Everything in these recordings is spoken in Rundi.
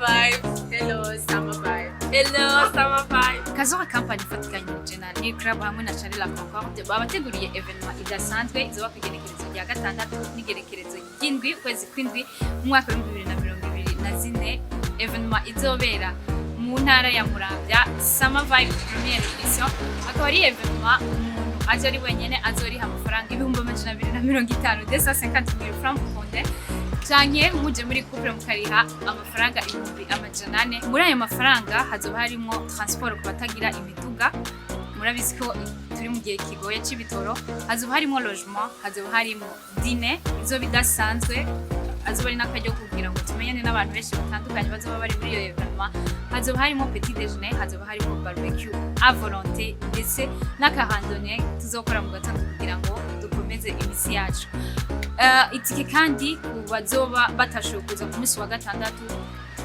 Vibe. Hello, Summer Vibe. Hello, Summer Vibe. Kazoha Company ifatikanyije na New Club hamwe na Chalet La Concorde babateguriye événement idasanzwe izoba ku igenekerezo rya gatandatu n'igenekerezo ry'indwi, ukwezi kw'indwi, mu mwaka wa 2024. Événement izobera mu ntara ya Muramvya, Summer Vibe première édition. Akaba ari événement umuntu aje ari wenyene azoriha amafaranga 250,000, 250 000 francs burundais, canke muje muri couple mukariha amafaranga 400,000. Muri ayo mafaranga hazoba harimwo transport ku batagira imiduga, murabizi ko turi mu gihe kigoye c'ibitoro, hazoba harimwo logement, hazoba harimwo dîner izoba idasanzwe, azoba ari n'akaryo kugira ngo tumenyane n'abantu benshi batandukanye bazoba bari muri iyo événement, hazoba harimo petit déjeuner, hazoba harimo barbecue à volonté, ndetse n'aka randonnée tuzokora mu gatondo kugira ngo dukomeze imitsi yacu. Itike kandi ku bazoba batashoboye kuza ku munsi wa gatandatu,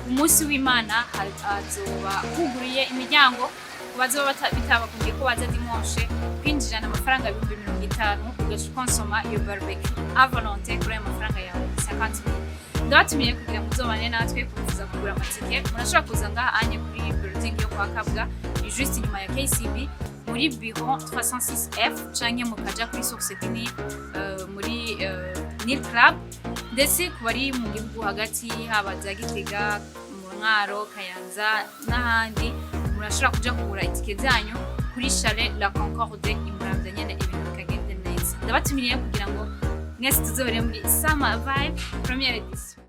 umunsi w'Imana hazoba huguruye imiryango ku bazoba bitabakundiye ko baza dimanche. Kwinjirana amafaranga 50,000, ugaca ukonsoma iyo barbecue à volonté kuri ayo mafaranga yawe 50,000. Ndabatumiye kugira ngo muzobane natwe. Kubifuza kugura amatike, murashobora kuza ngaha anye kuri building yo kwa Kabwa, ni juste inyuma ya KCB muri bureau 306F, canke mukaja kuri Source du Nil, muri Nil Club. Ndetse ku bari mu gihugu hagati, haba za Gitega, mu Mwaro, Kayanza n'ahandi, murashobora kuja kugura itike zanyu kuri Chalet La Concorde i Muramvya nyene, ibintu bikagenda neza. Ndabatumiriye kugira ngo mwese tuzohere muri Summer Vibe première édition.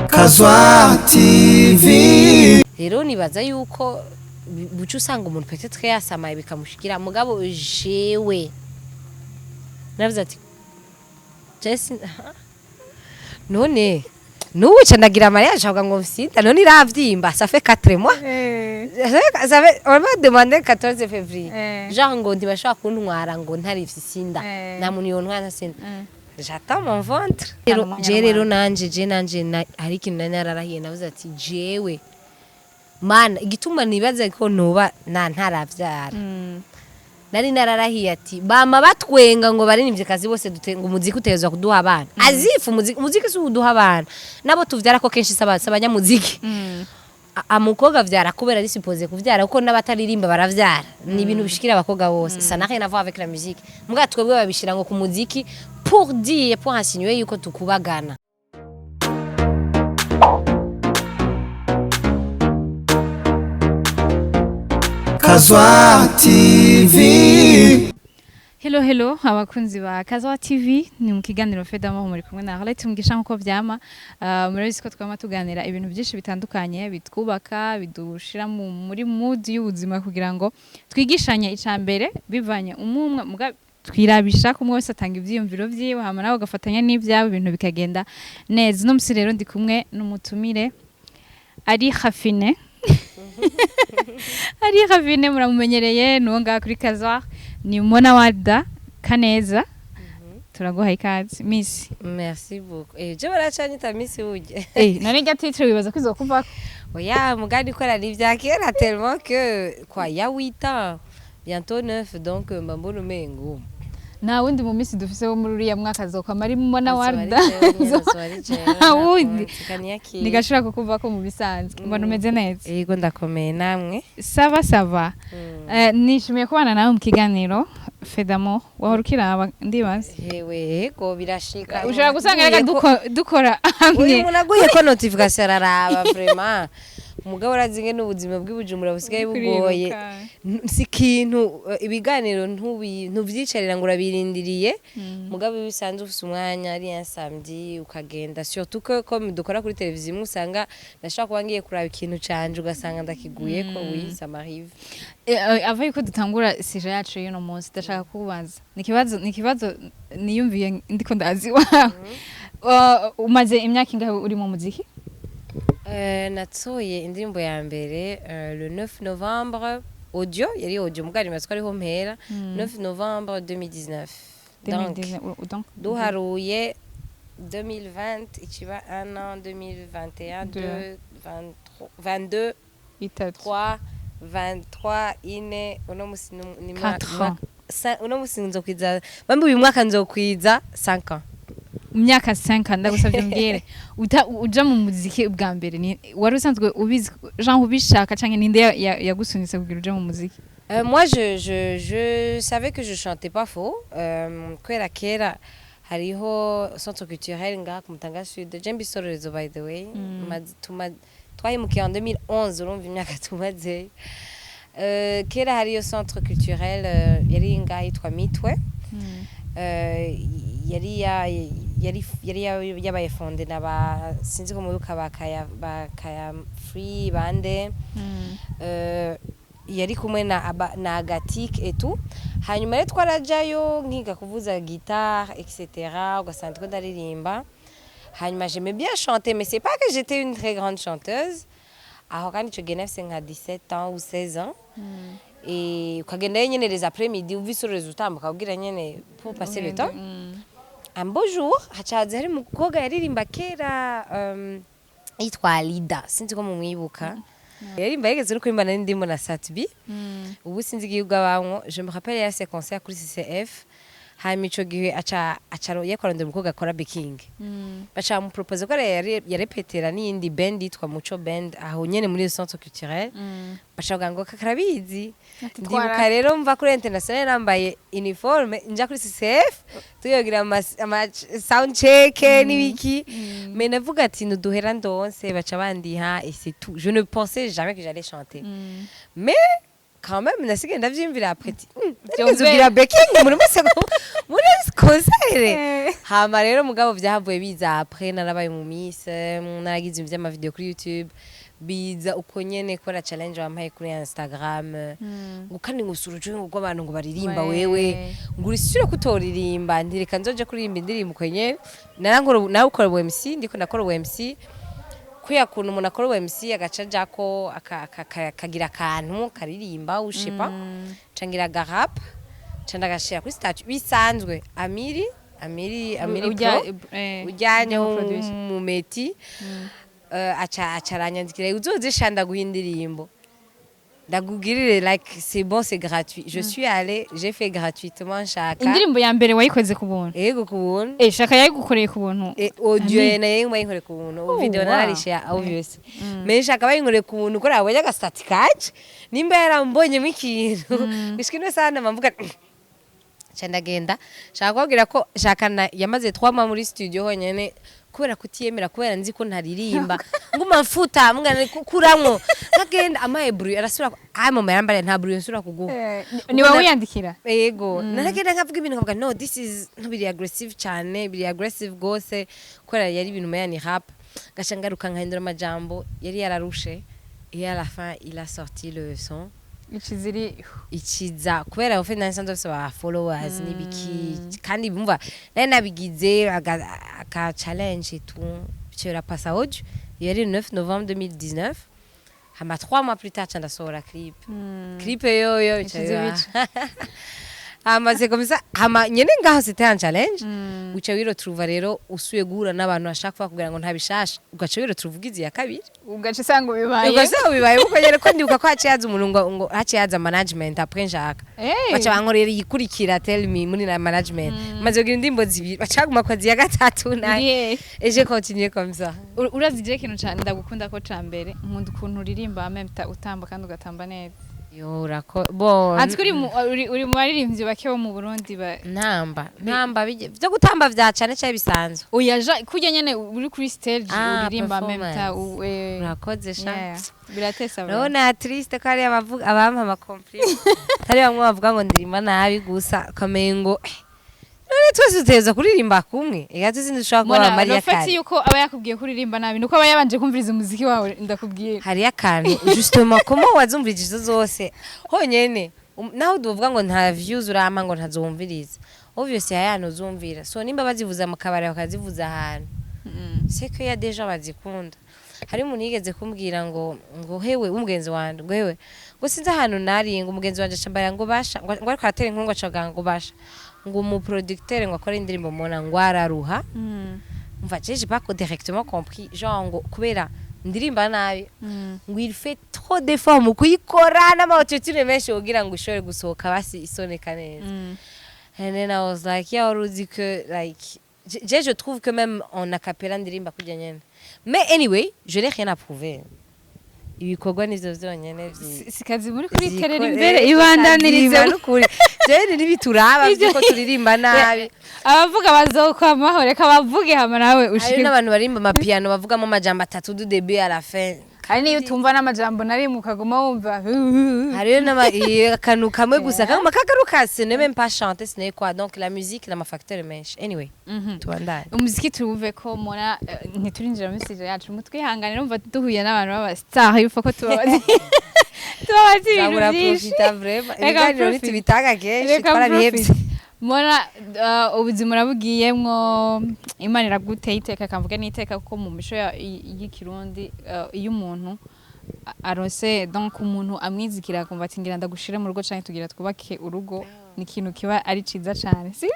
Kazwa TV. Rero nibaza yuko buca usanga umuntu peut-être yasamaye bikamushikira, mugabo jewe navuze ati Jesse, none n'ubu ca ndagira mariage avuga ngo mfite none iravyimba, ça fait 4 mois. Ça fait, on m'a demandé 14 février, genre ngo ntibashobora kuntwara ngo ntarifise inda. Nta muntu yontwara ntasinda. J'attends mon ventre. Rero je rero nanje je nanje hari ikintu nari nararahiye, navuze ati jewe mana, igituma nibaza ko noba na ntaravyara, nari nararahiye ati bama batwenga ngo baririmbye kazi bose dute ngo umuziki utegerezwa kuduha abana, azifu umuziki, umuziki si uduha abana, nabo tuvyara ko kenshi saba abanyamuziki. Umukobwa avyara kubera ari supposé kuvyara, kuko n'abataririmba baravyara, ni ibintu bishikira abakobwa bose. Ça n'a rien à voir avec la musique. Mbwa twebwe babishira ngo ku muziki pour dire, pour insinuer yuko tukubagana. Kazwa TV. Hello, hello abakunzi ba Kazawa TV, ni mu kiganiro Fedamo, muri kumwe na Arlette Mugisha nkuko vyama. Murabizi ko twama tuganira ibintu byinshi bitandukanye bitwubaka, bidushira muri mood y'ubuzima, kugira ngo twigishanye. Icambere bivanye umumwe muga twirabisha kumwe, wese atanga ivyiyumviro vyiwe, hama nawe ugafatanya n'ivyawe, ibintu bikagenda neza. Uno musi rero ndi kumwe n'umutumire ari Rafine, ari Ravine, muramumenyereye, nuwo ngaha kuri Kazwa, ni Mona Walda Kaneza. Turaguha ikaze, Miss. Merci beaucoup. Je baracanyita Miss burya. None rya titre wibaza ko izokuvako? Oya, mugani ko ari ivya kera tellement que quoi, il y a 8 ans, bientôt 9, donc mba mbona umengo Nta wundi mu minsi dufise wo muri uriya mwaka azokwama ari Mona Walda. Nta Nta wundi ntigashobora kukuvako. Mu bisanzwe mbona umeze neza. Yego, ndakomeye, namwe? Ça va, ça va. Nishimiye kubana nawe mu kiganiro Fedamo. Wahora ukiraba, ndibaza? Hewe, yego, birashika. Ushobora gusanga reka dukora Uyu hamwe. muntu aguye ko notification araraba vraiment. Umugabo urazi ingene ubuzima bw'ibujumbura busigaye bugoye. Kuriruka. Si ikintu ibiganiro ntuvyicarira ngo urabirindiriye, mugabo iyo usanze ufise umwanya ari un samedi ukagenda, surtout que comme dukora kuri televiziyo imwe, usanga ndashobora kuba ngiye kuraba ikintu canje ugasanga ndakiguye ko. Oui, ça m'arrive. Ava yuko dutangura sujet yacu y'uno munsi, ndashaka kubaza, ni ikibazo niyumviye ndiko ndazi iwawe. Umaze imyaka ingahe uri mu muziki? Natsoye indirimbo ya mbere le 9 novembre, audio, yari audio mugari matwa ariho mpera, 9 novembre 2019, donc 2019, donc duharuye 2020 ikiba un an, 2021, Deux. 2, 23, 22, Itatu. 3, 23, ine, uno musi ni Quatre ans. Uno musi nzokwiza, bambi uyu mwaka nzokwiza 5 ans. Mu myaka 5, ndagusabye umbwire, uja mu muziki bwa mbere, ni wari usanzwe ubizi, genre ubishaka, canke ninde yagusunitse kugira uje mu muziki? Moi, je savais que je chantais pas faux. Kubera kera hariho centre culturel ngaha ku Mutanga Sud. Je mbisororezo, by the way. Twahimukiye en 2011, urumva imyaka tumazeyo. Kera hariyo centre culturel yari ngaha yitwa Mitwe. Yari yabaye fondé na ba, sinzi ko mubibuka, ba Kaya Free bande. Yari kumwe na Agatique et tout. Hanyuma rero twarajayo nkiga kuvuza guitare, etc., ugasanga ndiko ndaririmba. Hanyuma j'aimais bien chanter, mais c'est pas que j'étais une très grande chanteuse. Aho kandi ico gihe nafise nka 17 ans ou 16 ans, et ukagendayo nyene les après-midi, uvise utambuka kugira nyene pour passer le temps. Un beau jour haca haza hari umukobwa yaririmba kera, yitwa Alida, sinzi ko mumwibuka. Yaririmba, yigeze no kuririmba n'indirimbo na Satbi. Ubu sinzi igihugu abamwo. Je me rappelle yafise concert kuri CCF. Hanyuma ico gihe aca yariko arondera umukobwa akora backing, baca bamupropose ko yarepetera n'iyindi band yitwa Muco Band aho nyene muri iyo centre culturel. Baca bavuga ngo kakarabizi. Ndibuka rero mva kuri international nambaye uniforme, nja kuri CCF tuyogira ama sound check n'ibiki. Mais navuga ati nuduhera ndonse, baca bandiha et c'est tout. Je ne pensais jamais que j'allais chanter, mais quand même nasigaye ndavyiyumvira après ati narigeze kugira backing muri mose muri concert. Hama rero mugabo vyahavuye biza après, narabaye mu miss, naragize ibintu vy'amavideo kuri YouTube, biza uko nyene kubera challenge wampaye kuri Instagram, ngo kandi ngo usura uje ngo rw'abantu ngo baririmba, wewe ngo urisubire kutoririmba, ntireka nzoje kuririmba indirimbo uko nyene. Narankora, nawe ukora ubu MC, ndiko ndakora ubu MC kuya kuntu umuntu akora ubu MC agaca ajako akagira akantu karirimba ushepa, cangira aga rap, ca ndagashira kuri statut bisanzwe. Amiri Pro ujyanye producer. mu meti, aca aranyandikira: "Uzoze sha, ndaguha indirimbo, ndakugirire, like c'est bon, c'est gratuit." Je suis allée, j'ai fait gratuitement nshaka. Indirimbo ya mbere wayikoze ku buntu? Ego, ku buntu. Shaka yayigukoreye ku buntu? Audio nayo bayinkoreye ku buntu. Video nararishe, obvious, mais nshaka bayinkoreye ku buntu ko nabonye agasitati kanje, nimba yarambonyemo ikintu gushika ino saha ndamvuga nca ndagenda. Nshaka kubabwira ko shaka yamaze 3 mois muri studio honyene kubera kutiyemera, kubera nzi ko ntaririmba, nguma mfuta mungana kuramwo, nkagenda amaye bruit, arasubira ah mama yarambariye nta bruit nsubira kuguha. Ni wowe wiyandikira? Ego, naragenda nkavuga ibintu nkavuga: "No, this is no, biri aggressive cyane, biri aggressive gose," kubera yari ibintu meya ni rap. Gaca ngaruka nkahindura amajambo, yari yararushe, et à la fin il a sorti le son. Ikiziri. Ikiza kubera ufe nari nsanzwe mfise aba followers n'ibiki, kandi bumva nari nabigize aka challenge et tout, bica birapasa. Audio yari le 9 novembre 2019. Hama 3 mois plus tard ca ndasohora clip. Clip yoyo bica Ikize. Biba hama c'est comme ça. Hama nyene ngaho c'était un challenge, uca wiretrouva rero usuye guhura n'abantu bashaka kugira ngo ntabishasha, ugaca wiretrouva ugize iya kabiri. Ugaca usanga bibaye. Ugasanga bibaye uko nyene, ko ndibuka ko haciye haza umuntu ngo haciye haza management après nshaka, baca bankorera iyikurikira, Tell Me, muri na management. Maze kugira indirimbo zibiri, baca baguma kwa iya gatatu nayo. Irihe? Et j'ai continué comme ça. Urazi je ikintu cane ndagukunda ko ca mbere, nkunda ukuntu uririmba même utamba kandi ugatamba neza. Yo, urako bon. Ati uri mu baririmbyi bake bo mu Burundi ba Ntamba, ntamba byo gutamba vya cane cyane bisanzwe. Oya, ja kurya nyene uri kuri stage, Ah, uririmba même performance. Urakoze sha. Yeah, biratesa abantu. Urabona triste ko hari abavuga, abampa amacompliments, hari bamwe bavuga ngo ndirimba nabi gusa, ukamengo none twese dutegerezwa kuririmba kumwe, ega tuzi ntidushobora kuba Mona, ba Mariya le fait Carey. yuko aba yakubwiye ko uririmba nabi nuko aba yabanje kumviriza umuziki wawe, ndakubwiye. Hariyo akantu justement, comment wazumvirije izo zose honyene? Naho duvuga ngo nta views urampa, ngo ntazumviriza, obviously hari ahantu uzumvira. So nimba bazivuza mu kabari, bakazivuza ahantu, c'est que y a des gens bazikunda. Hari umuntu yigeze kumbwira ngo hewe umugenzi wanje, ngo hewe, ngo sinzi ahantu nari, ngo umugenzi wanje acambara ngo basha, ngo ariko aratera inkuru, ngo acaga ngo basha, ngo umuproducteur ngo akore indirimbo mona ngo araruha. Umva, je j'ai pas directement compris, genre ngo kubera Ndirimba nabi, ngo il fait trop d'efforts mu kuyikora n'ama autotune menshi kugira ngo ishobore gusohoka, basi isoneka neza. And then I was like, yeah, wari uzi que like je trouve que même en acapella ndirimba kurya nyene. Mais anyway, je n'ai rien à prouver, ibikorwa nivyo vyonyene Sikazi muri kuriterera imbere, ibandanirize. Nukuri jewe ntibituraba vyuko turirimba nabi. Abavuga bazokwamaho, reka bavuge, hama nawe Hariyo ushike. n'abantu barimba amapiano, bavugamo amajambo atatu du début à la fin. Hari n'iyo utumva n'amajambo na rimwe, ukaguma wumva. Hariyo akantu kamwe gusa kaguma kagaruka, ce n'est même pas chanter, ce n'est quoi. Donc la musique n'ama facteur menshi. Anyway, tubandanye. Umuziki tuwuve ko mura ntiturinjira muri studio yacu, mutwihanganire. Urumva duhuye n'abantu b'aba star, yuko ko tubabaza ibintu Zabura byinshi. profita vraiment. Reka Ibiganiro profite. ntitubitanga kenshi. Reka Twarabihevye. profite. Mora ubuzima urabugiyemwo, Imana iraguteye iteka, kamvuge n'iteka, kuko mu mico y'Ikirundi iyo umuntu aronse, donc umuntu amwizikira akumva ati ngira ndagushire mu rugo canke tugira twubake urugo, ni ikintu kiba ari ciza cane, si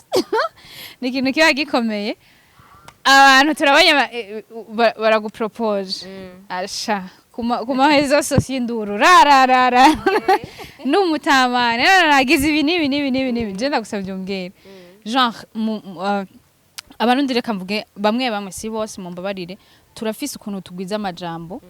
ni ikintu kiba gikomeye. Abantu turabonye baragupropoje asha kuma réseaux sociaux, induru rararara n'umutamane naragize ibi n'ibi n'ibi n'ibi n'ibi. Je ndagusabye umbwire, genre Abarundi, reka mvuge bamwe bamwe, si bose, mumbabarire, turafise ukuntu tugwiza amajambo,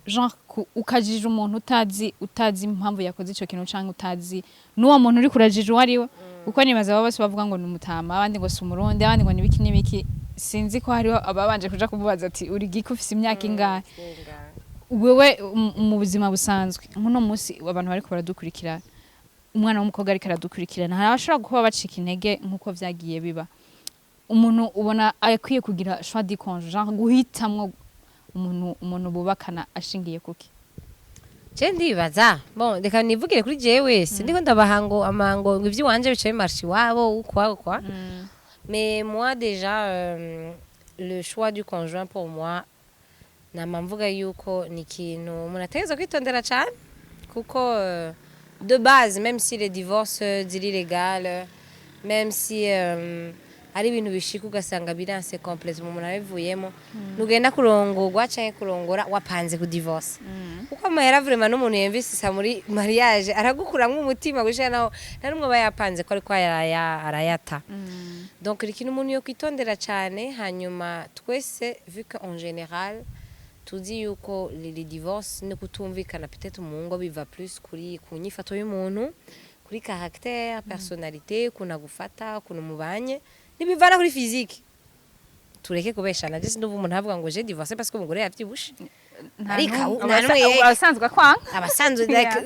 genre ukajija umuntu utazi impamvu yakoze ico kintu, canke utazi n'uwo muntu uri kurajija uwo ari we, kuko nibaza abo bose bavuga ngo ni umutama, abandi ngo si Umurundi, abandi ngo ni ibiki n'ibiki, sinzi ko hariho ababanje kuja kumubaza ati uri giki, ufise imyaka ingahe wewe? Mu buzima busanzwe, nk'uno munsi abantu bariko baradukurikirana, umwana w'umukobwa ariko aradukurikirana, hari abashobora kuba bacika intege nk'uko vyagiye biba. Umuntu ubona akwiye kugira choix du conjoint, genre guhitamwo umuntu bubakana, ashingiye kuki? Je ndibaza, bon, reka nivugire kuri jewe, sindiko ndabaha ngo amango ngo ivy'iwanje bicaye marché iwabo ou quoi ou quoi, mais moi déjà, le choix du conjoint pour moi, nama mvuga yuko ni ikintu umuntu ategerezwa kwitondera cane, kuko de base, même si les divorces ziri légales, même si ari ibintu bishika ugasanga biranse complètement, umuntu abivuyemo, ntugenda kurongorwa canke kurongora wapanze ku divorce, kuko amahera vraiment n'umuntu yemvisisa muri mariage aragukuramwo umutima gushika naho nta n'umwe aba yapanze ko ariko arayata. Donc ni ikintu umuntu yo kwitondera cane. Hanyuma twese, vu que en général tuzi yuko les divorces no kutumvikana peut-être mu ngo biva plus kuri ku nyifato y'umuntu, kuri caractère, personnalité, ukuntu agufata, ukuntu mubanye, ntibivana kuri physique. Tureke kubeshana. Je sinumva umuntu avuga ngo j'ai divorcé parce que umugore yavyibushe. Ariko nta n'umwe abasanzwe akwanga. Abasanzwe like,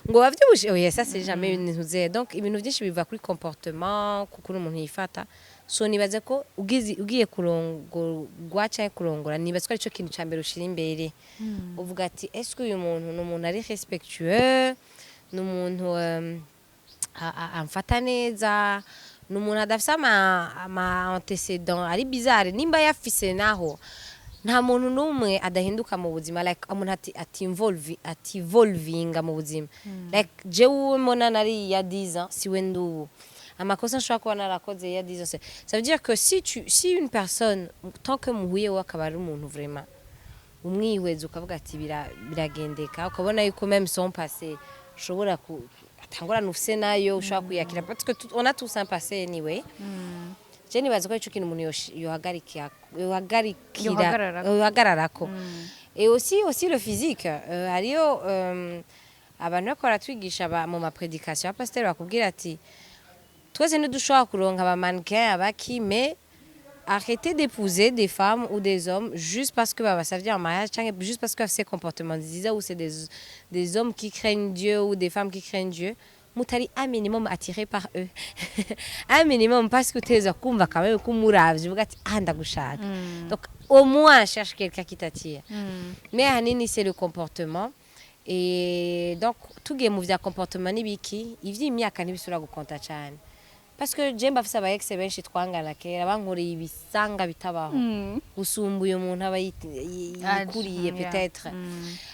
ngo bavyibushe, oya, ça c'est jamais une ntuze. Donc ibintu byinshi biva kuri comportement, kuko umuntu yifata. So nibaze ko ugize ugiye kurongorwa canke kurongora, nibaze ko arico kintu ca mbere ushira imbere. Uvuga ati est-ce que uyu muntu ni umuntu ari respectueux, ni umuntu amfata neza, ni umuntu adafise ama antécédent ari bizarre? Nimba yafise naho, nta muntu n'umwe adahinduka mu buzima, like umuntu ati ativolvi ativolvinga mu buzima. Like jewe mbona nari ya 10 ans siwe ndubu, amakosa nshobora kuba narakoze ya 10 ans, ça veut dire que si une personne, tant que muhuye, we akaba ari umuntu vraiment umwihweza, ukavuga ati biragendeka, ukabona yuko même son passé ushobora ku atangorane ufise nayo, ushobora kuyakira, parce que on a tous un passé anyway. Je nibaza ko ico kintu umuntu yohagarikira, Yohagararako. yohagararako. Et aussi le physique, hariyo abantu bariko baratwigisha mu ma prédication ya pasteur, bakubwira ati twese ntidushobora kuronka aba mannequin abaki, mais arrêtez d'épouser des femmes ou des hommes juste parce que babasavye en mariage, canke juste parce que bafise comportement nziza, ou c'est des hommes qui craignent Dieu ou des femmes qui craignent Dieu, mutari un minimum attiré par eux, un minimum, parce que uteza kumva quand même ko umuravye uvuga ati ah, ndagushaka. Donc au moins cherche quelqu'un qui t'attire, mais ahanini c'est le comportement. Et donc tugiye mu vya comportement n'ibiki, ivy'imyaka ntibisubira gukonta cane, parce que je mbafise aba ex benshi twangana kera bankoreye ibisanga bitabaho gusumba uyu muntu aba yikuriye peut-être.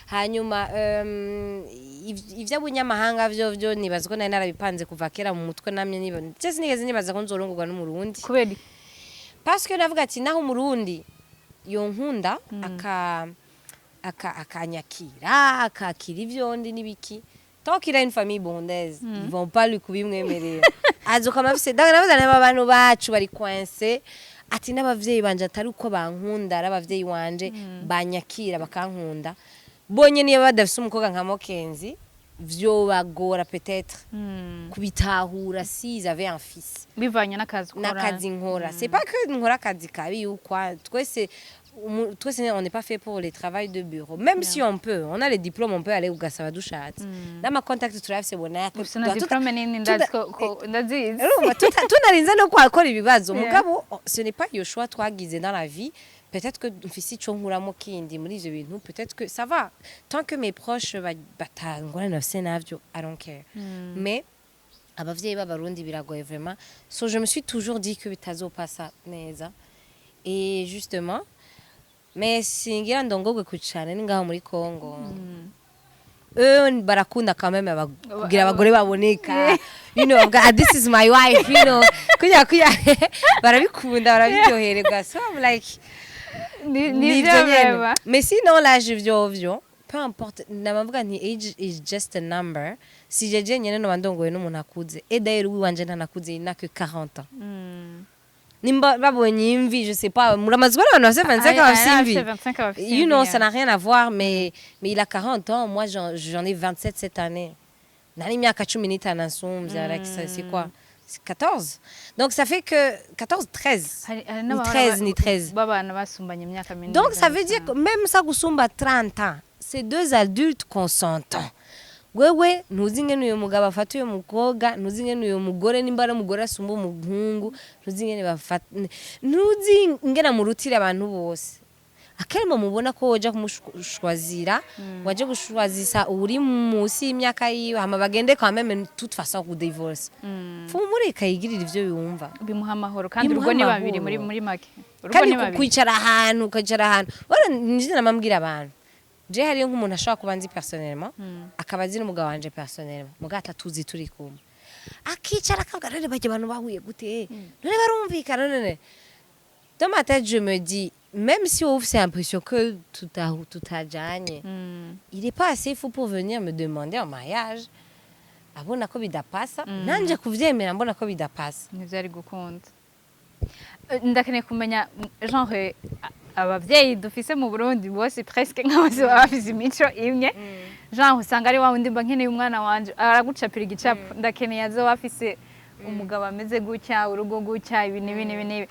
Hanyuma ivy'abunyamahanga vyo nibaza ko nari narabipanze kuva kera mu mutwe, namye niba je sinigeze nibaza ko nzorongorwa n'Umurundi. Kubera iki? Parce que navuga ati naho Umurundi yonkunda aka Akanyakira, akakira ivyo ndi n'ibiki. Tant qu'il a une famille burundaise, ils vont pas lui kubimwemerera. Azokama afise, donc nabaza n'aba bantu bacu bari coincé, ati n'abavyeyi banje atari uko bankunda, ari abavyeyi wanje banyakira bakankunda bonye, niyo badafise umukobwa nka Mokenzi, vyobagora peut-être kubitahura s'ils avaient un fils. Bivanye n'akazi ukora. N'akazi nkora, c'est pas que nkora akazi kabi ou quoi. Twese twese on n'est pas fait pour les travail de bureau, même si on peut, on a les diplômes, on peut aller ugasaba dushatse n'ama contact turafise bona. Ufise na diplôme nini, ndazi ko ndazizi. Urumva, tunarinze no kwakora ibibazo. Mugabo oh, ce n'est pas iyo choix twagize dans la vie. Peut-être que mfise ico nkuramo kindi muri ivyo bintu, peut-être que ça va. Tant que mes proches batangorane bafise navyo, I don't care. Mais abavyeyi b'Abarundi biragoye vraiment. So je me suis toujours dit que bitazopasa neza. Et justement, mais singira ndongogwe ku cane ni ngaho muri Congo. Eux barakunda quand même kugira abagore baboneka, bavuga: "Ah, this is my wife." Kuya barabikunda, barabiryohererwa. So I'm like, nivyo nivyo nyene. Beba. Mais sinon l'âge, vyovyo peu importe. Namavuga nti age is just a number. Si jeje nyene noba ndongoye n'umuntu akuze, et d'ailleurs uwiwanje ntanakuze, il n'a que 40 ans. Nimba babonye imvi, je sais pas, muramaze kubona abantu bafise 25 ans bafise imvi. 25 bafise imvi, Ça n'a rien à voir, mais il a 40 ans, moi j'en ai 27 cette année. Nari imyaka 15 ansumvya, like, c'est quoi? C'est 14, donc ça fait que 14, 13. Hari Ni n'abahora 13, ni 13. Babana basumbanya imyaka minini. Donc ça veut dire que même ça gusumba 30 ans, c'est deux adultes consentants. Wewe ntuzi ingene uyu mugabo afata uyu mukobwa, ntuzi ingene uyu mugore, nimba ari umugore asumba umuhungu, ntuzi ingene bafata, ntuzi ingene amurutira abantu bose. Akelmo mubona ko woja kumushwazira, waje gushwazisa uri munsi y'imyaka yiwe, hama bagende quand même, toute façon ku divorce. Fumureka yigirira ivyo yumva. Bimuha amahoro kandi Bimuha urugo ni babiri muri amahoro. Muri make urugo Kandi ni babiri. Kwicara ahantu, ukicara ahantu wara nje namambwira abantu, je hariyo nk'umuntu ashobora kuba nzi personnellement, akaba azi n'umugabo wanje personnellement, mugabo atatuzi turi kumwe, akicara akavuga: "None bajya abantu bahuye gute? None barumvikana?" None dans ma tête je me dis, même si wowe ufise l'impression que tutajanye, il est pas assez fou pour venir me demander en mariage abona ko bidapasa, nanje kuvyemera mbona ko bidapasa. Ntivyari gukunda. Ndakeneye kumenya genre abavyeyi dufise mu Burundi bose presque nka bose baba bafise imico imwe. Genre usanga ari wa wundi: "Mba nkeneye umwana wanje," aragucapira igicapo: "Ndakeneye azoba afise umugabo ameze gutya, urugo gutya, ibi n'ibi n'ibi n'ibi."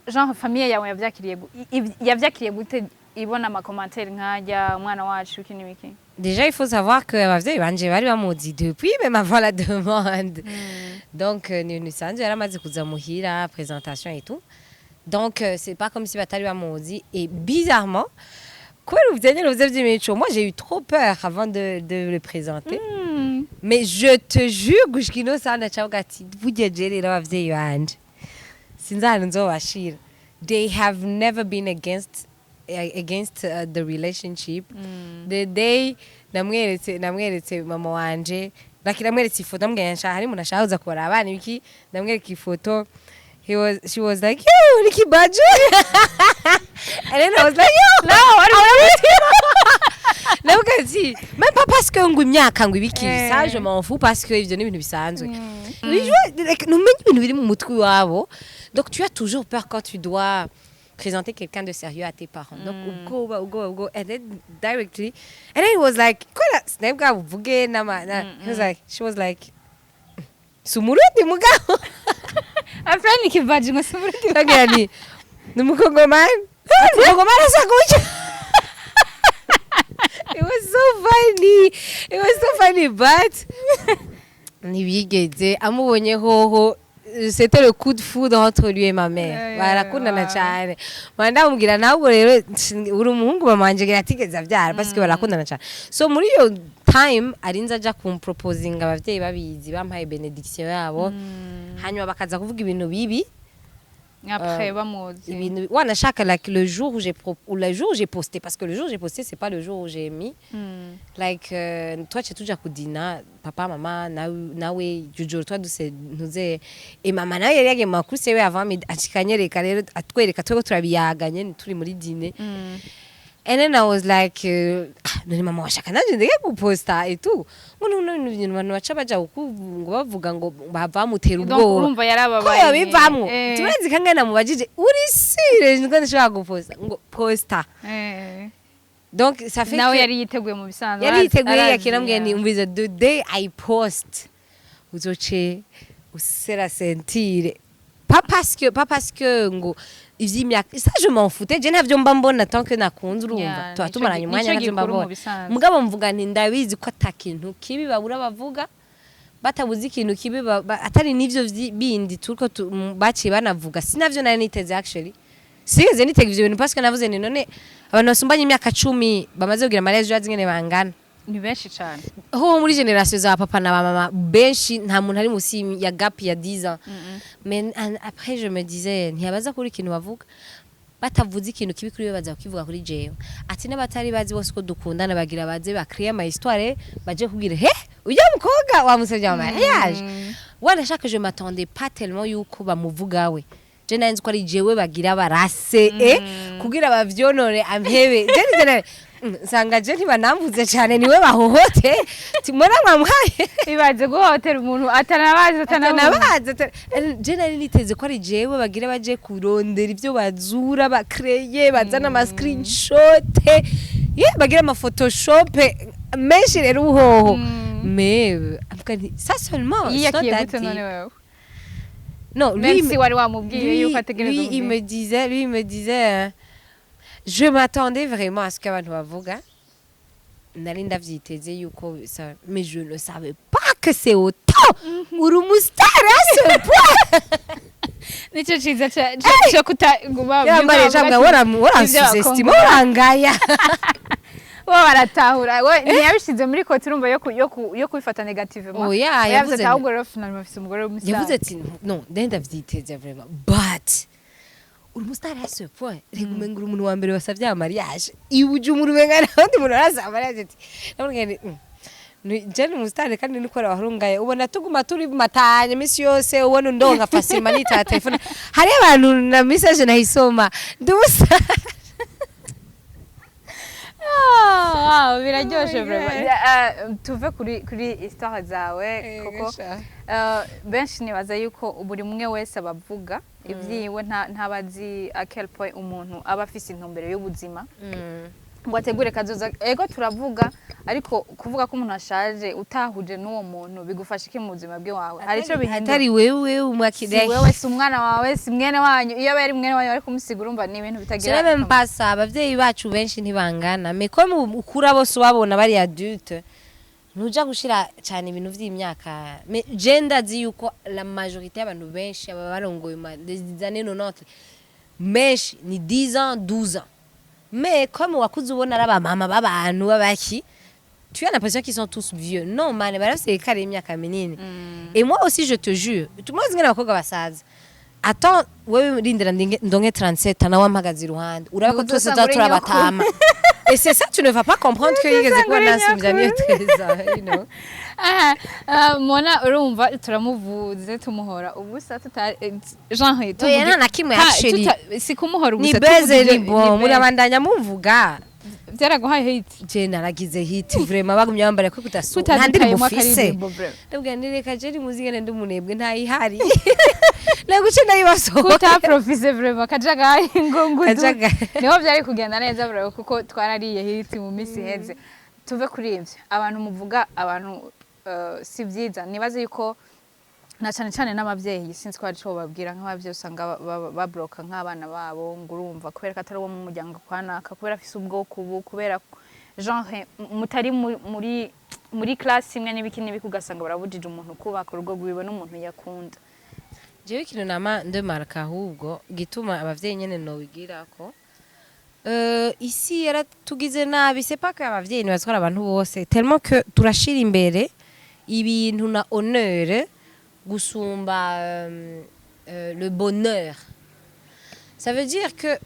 Genre famille yawe yavyakiriye yavyakiriye gute ibona ama commentaires nk'ajya: "Umwana wacu iki n'ibiki"? Déjà, il faut savoir que abavyeyi banje bari bamuzi depuis même avant la demande. Donc, ni ibintu bisanzwe, yaramaze kuza muhira, présentation et tout. Donc, c'est pas comme si batari bamuzi. Et bizarrement, kubera uvyo nyene uvuze vy'imico, moi j'ai eu trop peur avant de le présenter. Mais je te jure, gushika ino saha ndacavuga ati burya je rero abavyeyi banje sinzi ahantu nzobashira. They have never been against the relationship. The day namweretse mama wanje, like namweretse ifoto, ndamubwira nshaka hari umuntu ashaka kuza kubara abana ibiki, ndamwereka ifoto, he was she was like, "Yo, Ricky Baje," and then I was like, "Yo, No, wari Ndavuga ati même pas parce que ngo imyaka ngo ibiki, ça je m'en fous, parce que ivyo ni ibintu bisanzwe." Like, ntumenye ibintu biri mu mutwe iwabo. Donc tu as toujours peur quand tu dois présenter quelqu'un de sérieux à tes parents. Donc ubwoba, ubwoba, ubwoba, and then directly, and then it was like kubera sinari bwabuvuge nama na, he was like, she was like, "Si Umurundi mugabo." Afrani kivaji ngo si Umurundi. Ndagira nti ni Umukongomani. Umukongomani asa gutya. It was so funny, it was so funny, but ntibigeze amubonye hoho, c'était le coup de foudre entre lui et ma mère. Barakundana cyane. Manda ndamubwira nawe rero uri umuhungu mama wanje atigeze abyara, parce que barakundana cyane. So muri iyo time arinze aja kumproposinga, abavyeyi babizi, bampaye bénédiction yabo, hanyuma bakaza kuvuga ibintu bibi. Après bamuzi. Ibintu wanashaka, like le jour où j'ai ou le jour où j'ai posté, parce que le jour où j'ai posté, c'est pas le jour où j'ai mis. Like twaciye tuja kudina, papa, mama nawe iryo joro twaduse ntuze, e mama nawe yari yagiye mu makuru we avant midi, acikanyereka rero, atwereka twebwe turabiyaga nyene turi muri dîner. And then I was like, "Ah, none mama washaka nanje ndeke guposta et tout?" Ngo none ibintu abantu baca baja ngo bavuga ngo bavamutera Donc ubwoba urumva ko yarababaye. yabivamwo. Turazi kangahe namubajije: "Uri sûre ngo ndashobora guposta?" Ngo posta. Donc ça fait Nawe que yari yiteguye mu bisanzwe. Yari yiteguye. Arazi, Yakinambwiye ni yeah. umvize, the day I post uzoce usera sentire, pas parce que ngo ivy'imyaka, ça je m'en foutais, je ntavyo mba mbona tant que nakunze, urumva, Yeah, tuba nico tumaranye umwanya, nico ntavyo mba gikuru mu mbona. bisanzwe. Mugabo mvuga nti ndabizi ko ata kintu kibi babura bavuga, batabuze ikintu kibi atari n'ivyo bindi turiko baciye banavuga. Sinavyo nari niteze, actually sinigeze nitega ivyo bintu, parce que navuze nti none abantu basumbanye imyaka 10 bamaze kugira mariage, urazi ingene bangana? Ni benshi cane. Ho muri génération za papa na ba mama, benshi nta muntu ari musi ya gap ya 10 ans. Mais après je me disais ntiyabaza kuri ikintu bavuga, batavuze ikintu kibi kuri we, baza kukivuga kuri jewe. Ati n'abatari bazi bose ko dukundana bagira baze bakreye ama histoire, baje kubwira he ujya mukobwa wamusabye ama mariage. Wanashaka, je m'attendais pas tellement yuko bamuvuga we. Je nari nzi ko ari jewe bagira barase kugira bavyonone ampebe. Je nizere nsanga je ntibanamvuze cane, niwe bahohote timona mwamuhaye. Ibaze guhohotera umuntu atanabazi, atanabazi. Atanabazi, je nari niteze ko ari jewe bagira baje kurondera ivyo bazura, bakreye, bazana ama screenshot ye, bagira ama photoshop menshi rero uhoho. Mais en tout cas, ça seulement. Yiyakiye gute none wewe? Non, lui, Même si wari wamubwiye lui, yuko ategerezwa lui, il kubwira. me disait, lui, il me disait, je m'attendais vraiment à ce qu'abantu bavuga. Nari ndavyiteze yuko mais je ne savais pas que c'est autant. Uri umustar à ce point. Nicyo ciza cyo kutaguma. Yambariye cyangwa waransous-estima, warangaya. Bo baratahura, we ntiyabishize muri côté, urumva, yo kubifata négativement. Oya, yavuze yavuze ati ahubwo rero finalement afise umugore w'umustar. Yavuze ati non, nari ndavyiteze vraiment, but uri umustar à ce point. Reka, umenga uri umuntu wa mbere wasavye ama mariage i Bujumbura, umenga ntawundi muntu arasaba mariage. Ati namubwiye nti, je ni umustar kandi niko wahurungaye, ubona tuguma turi matanye imisi yose, ubona undonka facilement, nitaba telefone, hariyo abantu na message nayisoma, ndi umustar. Ah, wow, biraryoshe. Oh my Vraiment. God. Tuve kuri histoire zawe, kuko benshi nibaza yuko buri umwe wese abavuga ibyiwe ntabazi à quel point umuntu aba afise intumbero y'ubuzima ngo ategure kazoza. Ego, turavuga, ariko kuvuga ko umuntu ashaje utahuje n'uwo muntu bigufasha iki mu buzima bw'iwawe? Hari icyo bihindura? Atari wewe Si umwakira. wewe, si umwana wawe, si mwene wanyu. Iyo aba yari mwene wanyu bari kumusiga, urumva ni ibintu bitagira C'est même pas ça. Abavyeyi bacu benshi ntibangana, mais comme ukura bose ubabona bari adulte, ntuja gushira cyane ibintu vy'imyaka. Mais je ndazi yuko la majorité y'abantu benshi aba barongoye des années 90, menshi ni 10 ans, 12 ans. Mais comme wakuze ubona ari abamama b'abantu b'abaki, tu as l'impression qu'ils sont tous vieux. Non man, barafise écart y'imyaka minini. Et moi aussi, je te jure, tumaze ngene abakobwa basaza. Attends, wewe rindira ndonke 37 nawe ampagaze iruhande, urabe ko twese Uzosanga tuba uri turabatama. Et c'est ça, tu ne vas pas comprendre que yigeze kuba uri nansumbya niyo 13 ans. Aha, Mona, urumva turamuvuze tumuhora ubusa tuta genre Oya, nta na kimwe, actually. Si kumuhora Ni ubusa, beze, tuvuga ni ibyo- bon, ni beze. Murabandanya mumvuga. Byaraguhaye hit. Je naragize hit vraiment, bagumye bambara ko kudasu nta ndirimbo Kutadutayemo ufise. akaririmbo vraiment. Ndabwira nti reka je muzigene ndi umunebwe, ntayihari, naguce ndayibasohoka. Kutaprofise vraiment kajagari ngo ngudu. Kajagari. Niho byari kugenda neza vraiment, kuko twarariye hit mu minsi iheze. Tuve kuri ibyo, abantu muvuga abantu, si byiza. Nibaze yuko na cyane cyane n'ababyeyi, sinzi ko hari ico bababwira nk'ababyeyi, usanga babloka nk'abana babo ngo urumva kubera ko atari uwo mu muryango kwa naka, kubera afise ubwoko ubu, kubera genre mutari muri classe imwe n'ibiki n'ibiki, ugasanga barabujije umuntu kubaka urugo rwiwe n'umuntu yakunda. Jewe ikintu nama ndemarka, ahubwo gituma abavyeyi nyene nobigira ko isi yaratugize nabi, c'est pas que abavyeyi ntibatwara abantu bose, tellement que turashira imbere ibintu na honneur gusumba le bonheur. Ça veut dire que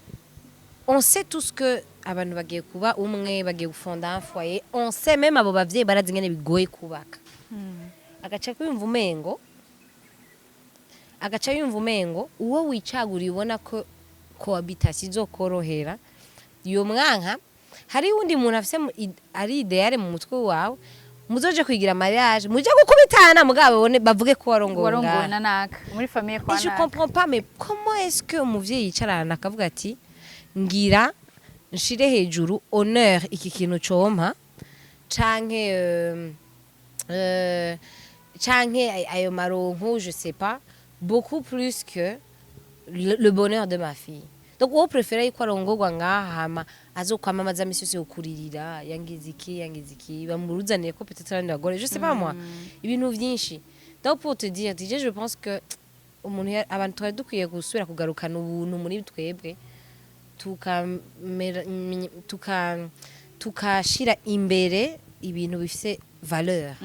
on sait tous que abantu bagiye kuba umwe, bagiye gufonda un foyer. On sait même, abo bavyeyi barazi ingene bigoye kubaka. Agaca yumva umengo uwo wicaguriye, ubona ko cohabitation izokorohera, iyo mwanka. Hari uwundi muntu afise ari idéal mu mutwe wawe, muzoje kwigira mariage, muje gukubitana, mugabo babone bavuge ko warongowe Warongowe ngaha. Na naka muri famille kwa Et je naka. comprends pas, mais comment est-ce que umuvyeyi yicarana akavuga ati ngira nshire hejuru honneur iki kintu compa canke ayo maronko, je sais pas, beaucoup plus que le bonheur de ma fille? Donc wowe préfère yuko arongorwa ngaha, hama azokwamamaza misi yose yokuririra yangize iki, yangize iki, bamuruzaniye ko peut-être abandi bagore, je sais pas moi, ibintu vyinshi. Donc pour te dire, DJ, je pense que umuntu abantu twari dukwiye gusubira kugarukana ubuntu muri twebwe, tukashira imbere ibintu bifise valeur,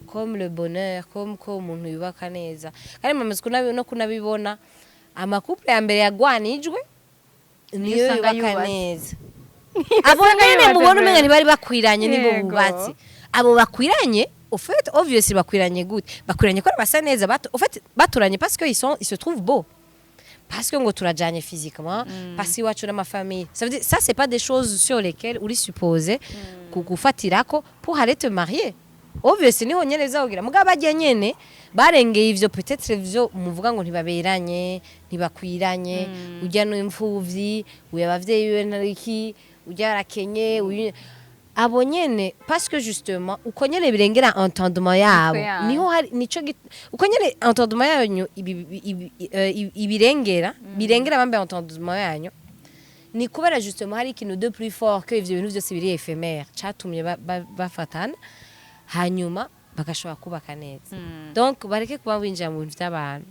comme le bonheur, comme ko umuntu yubaka neza. Kandi mamaze no kunabibona, ama couples ya mbere yagwanijwe niyo usanga yubaka yubatse. neza. Abo nyene yubatse mubona umenga vraiment. ntibari bakwiranye, nibo bubatse. Abo bakwiranye, au fait, obviously bakwiranye gute? Bakwiranye ko basa neza, au fait baturanye parce que ils se trouvent beaux, parce que ngo turajanye physiquement, parce que iwacu n'ama familles. Ça veut dire, ça c'est pas des choses sur lesquelles uri supposé kugufatirako pour aller te marier. Obviously niho nyene bizakugira. Mugabo barya nyene barengeye ivyo, peut-être ivyo muvuga ngo ntibaberanye, ntibakwiranye, urya n'imfuvyi, uyu abavyeyi biwe ntariki, urya arakenye, uyu, abo nyene, parce que justement uko nyene birengera entendement yabo. Yabo. Niho hari nico uko nyene entendement yanyu ibirengera, birengera bambaye entendement yanyu, ni kubera justement hari ikintu de plus fort que ivyo bintu vyose biri éphémère catumye bafatana, hanyuma bagashobora kubaka neza. Donc bareke kuba winjira mu bintu vy'abantu,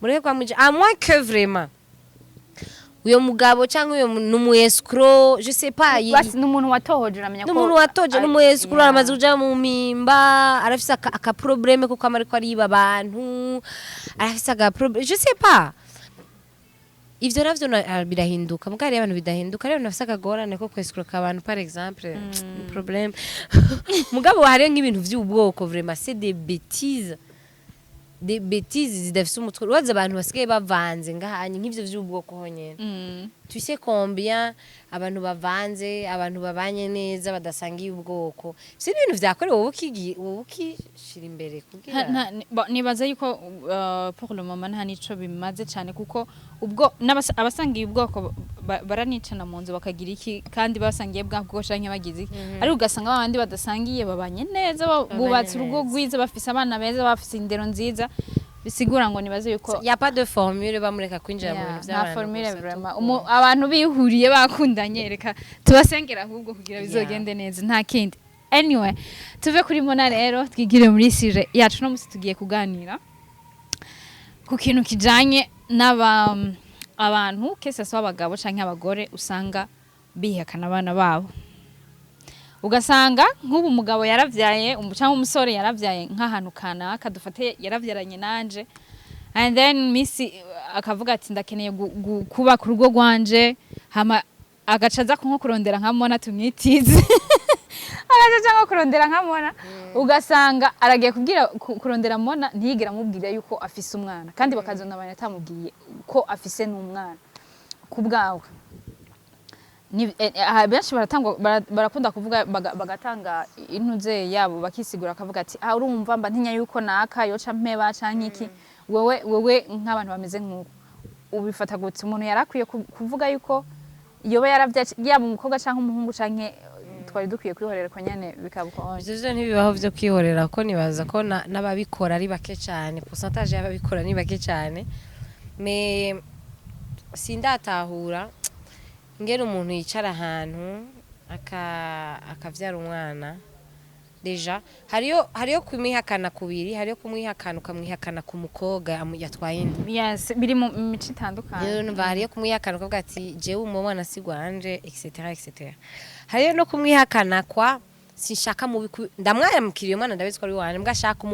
mureke kuba mwinjira, à moins que vraiment uyo mugabo cyangwa uyo n'umu escroc, je sais pas. Basi n'umuntu watohoje, uramenya ko N'umuntu watoje, n'umu escroc, aramaze kuja mu mpimba, arafise aka problème kuko ama ariko ariba abantu, arafise aka problème, je sais pas. Ivyo navyo birahinduka, mugabo hariyo abantu bidahinduka, hariyo abantu bafise akagorane ko kwescroka abantu, par exemple, ni problème. Mugabo hariyo nk'ibintu vy'ubwoko, vraiment c'est des bêtises, des bêtises zidafise umutwe. Urazi abantu basigaye bavanze ngahanye nk'ivyo vy'ubwoko honyene. Tu sais combien abantu bavanze, abantu babanye neza badasangiye ubwoko? Si ibintu vyakorewe wowe, wowe ukishira imbere kugira Nibaza yuko pour le moment nta nico bimaze cyane, kuko ubwo abasangiye ubwoko baranicana mu nzu, bakagira iki, kandi basangiye bwa bwoko canke bagize iki, ariko ugasanga babandi badasangiye babanye neza, bubatse urugo neza. rwiza, bafise abana beza, bafise indero nziza. Bisigura ngo nibaze yuko Y a pas de formule, bamureka kwinjira mu Yeah, bintu nta vy'abantu formule gusa, vraiment. Abantu bihuriye bakundanye, reka tubasengera ahubwo kugira bizogende neza, nta kindi. Anyway, tuve kuri Mona rero, twigire muri sujet yacu. No musi tugiye kuganira ku kintu kijanye n'aba abantu, kese so abagabo canke abagore, usanga bihakana abana babo. Ugasanga nk'ubu umugabo yaravyaye cyangwa umusore yaravyaye nk'ahantu kanaka, dufate yaravyaranye nanje, and then misi akavuga ati ndakeneye kubaka urugo rwanje, hama agaca aza nko kurondera nka Mona, tumwitize, agaca aja nko kurondera nka Mona, ugasanga aragiye kubwira kurondera Mona, ntiyigera amubwira yuko afise umwana, kandi bakazona abantu atamubwiye ko afise n'umwana. Ku bwawe, aha benshi baratangwa barakunda kuvuga, bagatanga intuze yabo, bakisigura, akavuga ati ah, urumva mba ntinya yuko naka yoca mpeba canke iki. Wewe nk'abantu bameze nk'uko ubifata gute? Umuntu yarakwiye kuvuga yuko yoba yaravyaye, yaba umukobwa canke umuhungu, canke twari dukwiye kwihorera ko nyene bikaba uko? Ivyo vyo ntibibaho vyo kwihorera, ko nibaza ko n'ababikora ari bake cyane, pourcentage y'ababikora ni bake cyane. Mais sindatahura ngene umuntu yicara ahantu akavyara umwana. Déjà hariyo kumwihakana kubiri: hariyo kumwihakana ukamwihakana ku mukobwa yatwaye inda. Yes, biri mu mico itandukanye. Rero numva hariyo kumwihakana ukavuga ati jewe uwo mwana si gwanje, etc etc. Hariyo no kumwihakana kwa sinshaka mubi ndamwayamukiriye umwana, ndabizi ko ari wanje, mbwa ashaka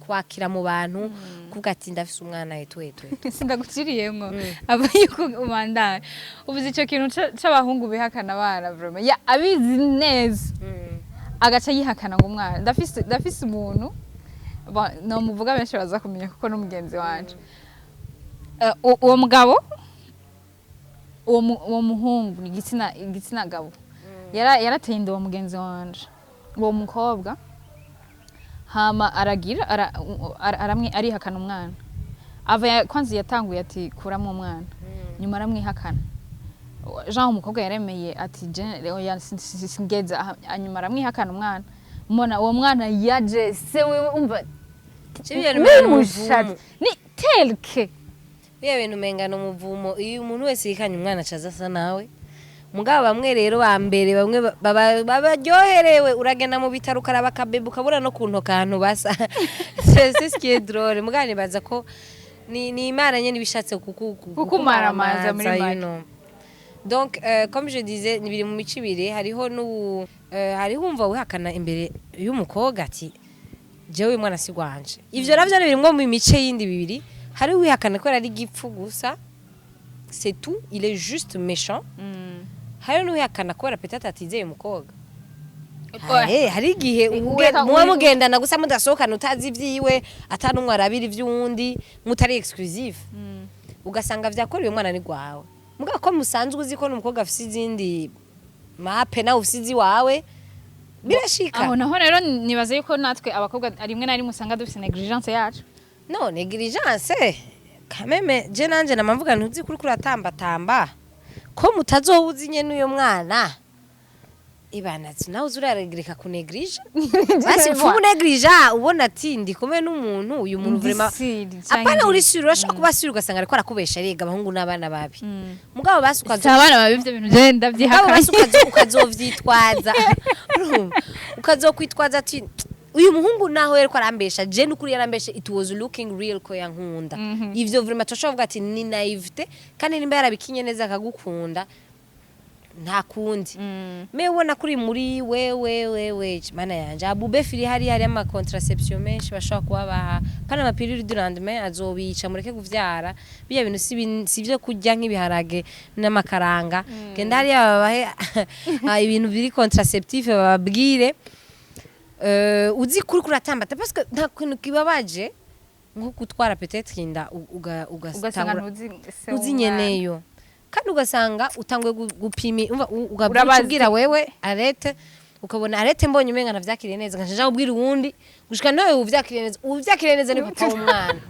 kwakira mu bantu, kuvuga ati ndafise umwana etu etu etu. Sindaguciriyemwo, aba yuko ubandanya uvuze ico kintu c'abahungu bihakana abana, vraiment ya abizi neza agaca yihakana ngo umwana ndafise umuntu. Bon, nomuvuga benshi baza kumenya kuko n'umugenzi wanje. Uwo mugabo Uwo muhungu ni igitsina gabo, yarateye inda uwo mugenzi wanje, uwo mukobwa, hama aragira arihakana umwana. Ava kwanza yatanguye ati: "Kuramwo umwana." Nyuma aramwihakana. Jean, umukobwa yaremeye ati: "Oya, singeza aha." Hanyuma aramwihakana umwana. Mbona uwo mwana yaje se wiwe, umva, n'umushatsi ni telke. Biya bintu umenga ni umuvumo. Iyo umuntu wese yikanye umwana acaza asa nawe. Mugabo bamwe rero ba mbere, bamwe babaryoherewe, uragenda mu bitaro ukaraba akabebe ukabura no kuntoka ahantu basa. C'est ce qui est drôle. Mugabo nibaza ko ni Imana nyene ibishatse Kukumaramaza muri you make. know. Donc comme je disais, ni biri mu mico ibiri. Hariho n'ubu hariho umva wihakana imbere y'umukobwa ati: "Jewe uyu mwana si gwanje." Ivyo navyo ni birimwo mu mice yindi bibiri. Hari wihakana kubera ari igipfu gusa, c'est tout, il est juste méchant. Hari n'uwihakana kubera peut-être atizeye umukobwa. Hari igihe muba mugendana gusa mudasohokana, utazi ivyiwe, ata n'umwe arabira ivy'uwundi, mutari exclusive, ugasanga vyakorewe umwana ni gwawe. Mugabo ko musanzwe uzi ko n'umukobwa afise izindi mape, nawe ufise iziwawe, birashika. Aho naho rero nibaza yuko natwe abakobwa rimwe na rimwe usanga dufise négligence yacu. No négligence quand même, je nanje namamvuga ntuzi kuri kuratambatamba ko mutazohuza nyene uyo mwana ibana, nawe uzi uraregreka ku néglige. Basi mfumu néglige, ubona ati ndi kumwe n'umuntu, uyu muntu vraiment apana uri sûr. Urashobora kuba sûr ugasanga ariko arakubesha. Rega abahungu n'abana babi. Mugabo basi ukazo Si abana babi, ivyo bintu je mugabo ndavyihakanye. Basi ukazovyitwaza. Urumva? Ukazokwitwaza ati: "Uyu muhungu naho yariko arambesha, je nukuri yarambeshe, it was looking real ko yankunda." Ivyo vraiment turashobora kuvuga ati ni naïveté, kandi nimba yarabikinye neza akagukunda, nta kundi. Me ubona kuri muri wewe wewe, mana yanje, abube firi hari ama contraception menshi bashobora kuba baha pana ama pilule du lendemain azobica. Mureke kuvyara biya bintu si byo kurya nk'ibiharage n'amakaranga. Genda hariya babahe ibintu biri contraceptif, bababwire. Uzi kuri kuratambata, parce que nta kintu kibabaje nko gutwara peut-être inda ugasanga ugatangura ntuzi se uzi w'umwana. Nyeneyo kandi ugasanga utanguye gupima, umva, Urabazi. Ubwira wewe arete, ukabona arete, mbonye umenga navyakiriye neza, nkaca kubwira uwundi gushika nawe uvyakiriye neza. Uvyakiriye neza ni papa w'umwana.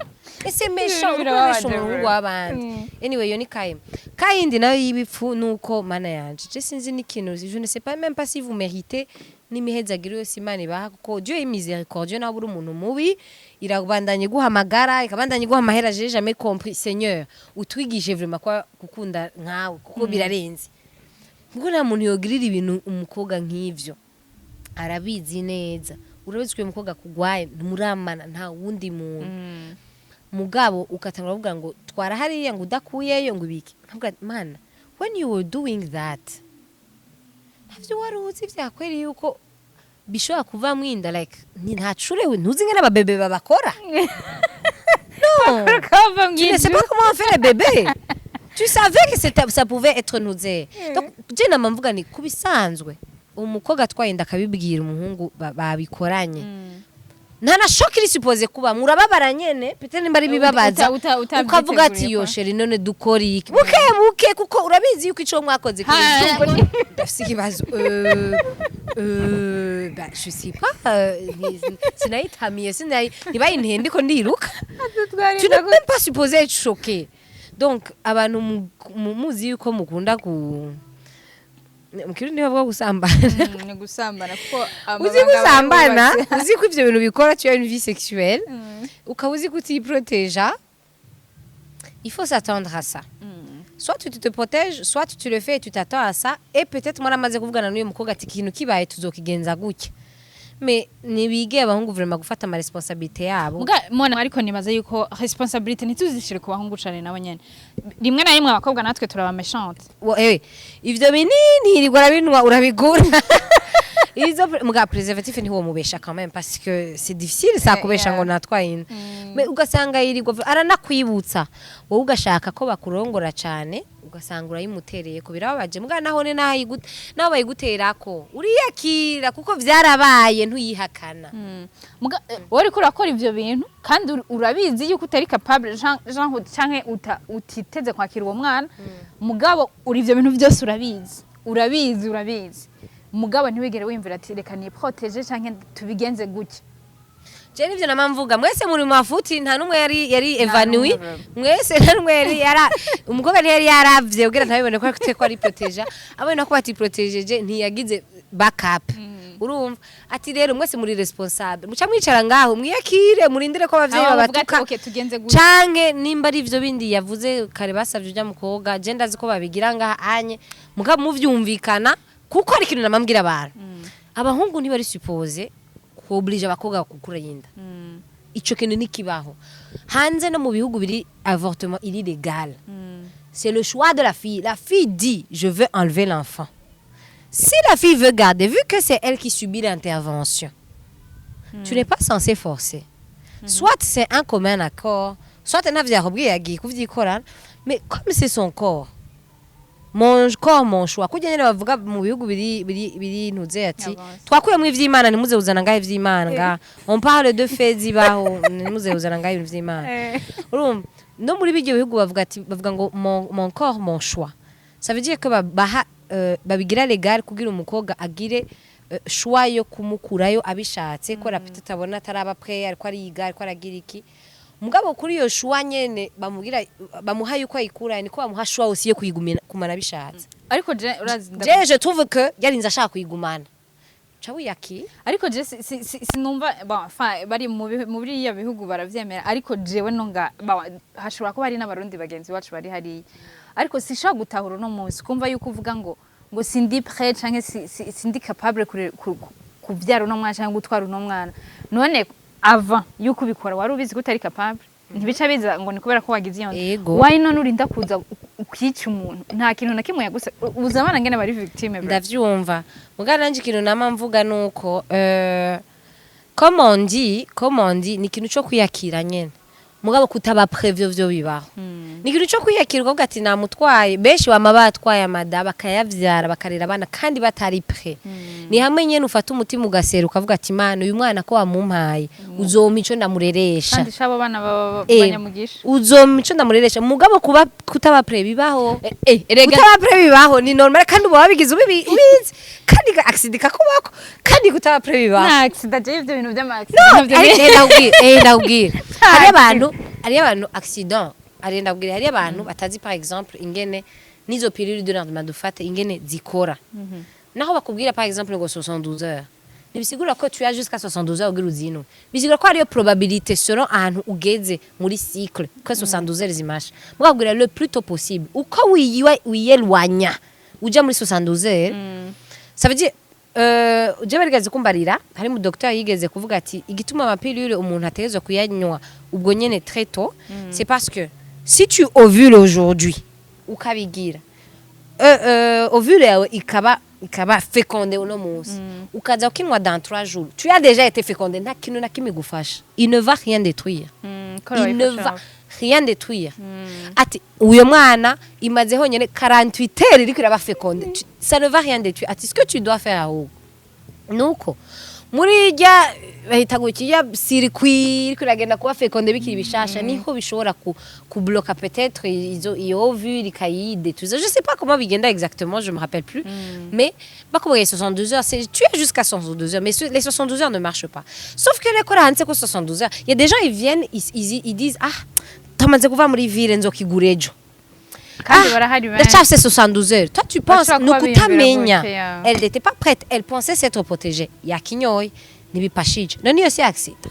Ese mesha Ibintu uriko birababaje urabesha umuhungu bro. w'abandi. Anyway, iyo ni kaye kayindi nayo y'ibipfu. Nuko mana yanje, je sinzi n'ikintu, je ne sais pas même pas si vous méritez n'imihezagiro yose Imana ibaha, kuko Dieu est miséricordieux. Nawe uri umuntu mubi, irabandanya iguhamagara, ikabandanya iguha amahera. J'ai jamais compris. Seigneur, utwigishe vraiment kwa gukunda nkawe, kuko birarenze, kuko nta muntu yogirira ibintu umukobwa nk'ivyo arabizi neza. Urabizi ko uyu mukobwa akugwaye, ntimuramana, nta wundi muntu. Mugabo ugatangura kuvuga ngo twara hariya, ngo udakuyeyo, ngo ibiki. Nkavuga: "Mana, when you were doing that, ntavyo wari uzi vyakweri yuko bishobora kuvamwo inda?" Like ni ntacurewe, ntuzi ngene ababebe babakora. No, kava tu ne sais pas comment on fait les bébés. Tu savais que c'était, ça pouvait être ntuze. Donc je nama mvuga ni kubisanzwe umukobwa atwaye inda akabibwira umuhungu babikoranye, nta na choc iri supposé kuba. Murababara nyene peut-être nimba ari bibabaza, ukavuga ati: utabyiteguriye "Yo kwa." chéri, none dukora iki?" Buke buke, kuko urabizi yuko ico mwakoze kiri ndafise ikibazo. Bah, je sais pas, sinayitamiye, sinayi ntibayinteye, ndiko ndiruka. Tu n'es même pas supposé être choqué. Donc abantu muzi yuko mukunda ku mu Kirundi bavuga gusambana. Ni gusambana, kuko Uzi amabanga gusambana, yubatse. Uzi ko ivyo bintu bikora, tu as une vie sexuelle, ukaba uzi ko utiproteja, il faut s'attendre à ça. Soit tu te protèges, soit tu le fais et tu t'attends à ça. Et peut-être mwaramaze kuvugana n'uyu mukobwa ati: "Ikintu kibaye tuzokigenza gutya." Mais nibige abahungu vraiment gufata ama responsabilité yabo. Muga mona, ariko nibaza yuko responsabilité ntituzishire ku bahungu cane. Nabo nyene rimwe na rimwe abakobwa natwe turaba méchante. Ivyo binini hirigwa urabinwa, urabigura. Izo muga préservatif ntiwomubesha quand même, parce que c'est difficile ça, kubesha ngo natwaye inda. Mais ugasanga yirirwa aranakwibutsa, wowe ugashaka ko bakurongora cane, ugasanga urayimutereye ko. Birababaje, muga naho ne naho bayiguterako uriyakira, kuko vyarabaye, ntuyihakana. Muga wowe uriko urakora ivyo bintu kandi urabizi yuko utari capable, genre canke utiteze kwakira uwo mwana. Mugabo uri ivyo bintu byose urabizi, urabizi, urabizi, mugabo ntiwigere wiyumvira ati: "Reka ni protéger canke tubigenze gutya." Je nivyo nama mvuga: mwese muri mafuti, nta numwe yari évanoui. N'umwe. Mwese nta numwe yari yara umukobwa ntiyari yaravye kugira ntabibone ko ko ari protéger, abona ko bati protégeje, ntiyagize backup. Urumva ati rero mwese muri responsable, muca mwicara ngaho mwiyakire, murindire ko abavyeyi Aba bavuga ati, babatuka. "Okay, tugenze gutya." Canke nimba ari ivyo bindi yavuze kare basavye ujya mukobwa, je ndazi ko babigira ngaha anye, mugabo muvyumvikana, kuko hari ikintu namambwira abantu: abahungu ntibari supposé kuobliger abakobwa gukura yinda. Ico kintu ntikibaho hanze, no mu bihugu biri avortement iri légal. C'est le choix de la fille. La fille dit: "Je veux enlever l'enfant." Si la fille veut garder, vu que c'est elle qui subit l'intervention, tu n'es pas censé forcer. Soit c'est un commun accord, soit ntavyo yakubwiye, yagiye kuvyikorana. Mais comme c'est son corps, mon corps, mon choix, kurya nyene bavuga mu bihugu biri ntuze ati Avance. Twakuyemo ivy'Imana, ntimuze kuzana ngaho ivy'Imana ngaha. On parle de fait zibaho, ntimuze kuzana ngaho ibintu vy'Imana. Urumva no muri bijyo bihugu bavuga ati, bavuga ngo mon corps, mon choix. Ça veut dire que baha babigira légal kugira umukobwa agire choix yo kumukurayo abishatse, ko peut-être abona ataraba prêt, ariko ariga, ariko aragira iki. Mugabo kuri iyo choix nyene bamubwira, bamuha yuko ayikura, niko bamuha choix aussi yo kuyigumana kumana abishatse. Ariko je urazi Je trouve que yarinze ashaka kuyigumana, ca wiyakira. Ariko je sinumva. Bon, enfin, bari mu biriya bihugu baravyemera, ariko jewe no nga bon, hashobora kuba hari n'Abarundi bagenzi bacu bari hariya, ariko sinshobora gutahura uno munsi kumva yuko uvuga ngo sindi prêt canke sindi capable kuvyara uno mwana canke gutwara uno mwana. None avant yuko ubikora wari ubizi ko utari capable? Ntibica biza ngo ni kubera ko wagize iyo nda. Ego. Why none urinda kuza ukica umuntu nta kintu na kimwe yagusa? Uza abana ngene bari victime, bro. Ndavyumva, mugabo nanje ikintu nama mvuga nuko comme on dit, ni ikintu co kwiyakira nyene. Mugabo kutaba prêt vyo bibaho, ni ikintu co kwiyakira, ukavuga ati namutwaye. Benshi bama batwaye amada, bakayavyara, bakarera abana kandi batari prêt. Ni hamwe nyene ufata umutima ugasera, ukavuga ati: "Imana, uyu mwana ko wamumpaye, uzompa ico ndamureresha." Kandi shabo abana baba banyamugisha. Uzompa ico ndamureresha. Mugabo kuba kutaba prêt bibaho. Erega Kutaba prêt bibaho, ni normal, kandi uba wabigize ubizi, kandi accident kakubako, kandi kutaba prêt bibaho. Nta accident, je ivyo bintu vy'ama No, accident. Ndakubwira, hari abantu accident, ari ndakubwira, hari abantu batazi par exemple ingene n'izo pilule de lendemain dufate ingene zikora. Naho bakubwira par exemple ngo 72 heures, ntibisigura ko tu as jusqu'à 72 heures kugira uzinwe. Bisigura ko hariyo probabilité selon ahantu ugeze muri cycle ko 72 heures zimasha. Mugabwira le plus tôt possible, uko wiyelwanya uja muri 72 heures. Ça veut dire je barigeze kumbarira, hari mu docteur yigeze kuvuga ati igituma ama pilule umuntu ategerezwa kuyanywa ubwo nyene très tôt, c'est parce que si tu ovules aujourd'hui, ukabigira ovule yawe ikaba fécondé uno munsi, ukaza ukinwa dans 3 jours, tu as déjà été fécondé, nta kintu na kimwe gufasha. Il ne va rien détruire. Il ne va rien détruire. Ati uyo mwana imaze honyene 48 heures iriko iraba fécondé. Ça ne va rien détruire. Ati ce que tu dois faire ahubwo nuko muri irya bahita ngo ikijya circuit iriko iragenda kuba fécondé bikiri bishasha, niho bishobora kubloka peut-être izo iyo ovule, ikayidétruire. Je sais pas comment bigenda exactement, je me rappelle plus, mais bakubwiye 72 heures, c'est tu as jusqu'à 72 heures, mais les 72 heures ne marchent pas. Sauf que reko handitse ko 72 heures, il y a des gens, ils viennent, ils disent: "Ah, tamaze kuva muri ville, nzokigura ejo." Kandi Ah, barahari benshi. Ndacyafise 72 heures. Toi, tu penses Bashobora kuba biyumvira nukutamenya. gutya, ya. Elle n'était pas prête, elle pensait s'être protégée, yakinyoye, ntibipashije. None iyo si accident?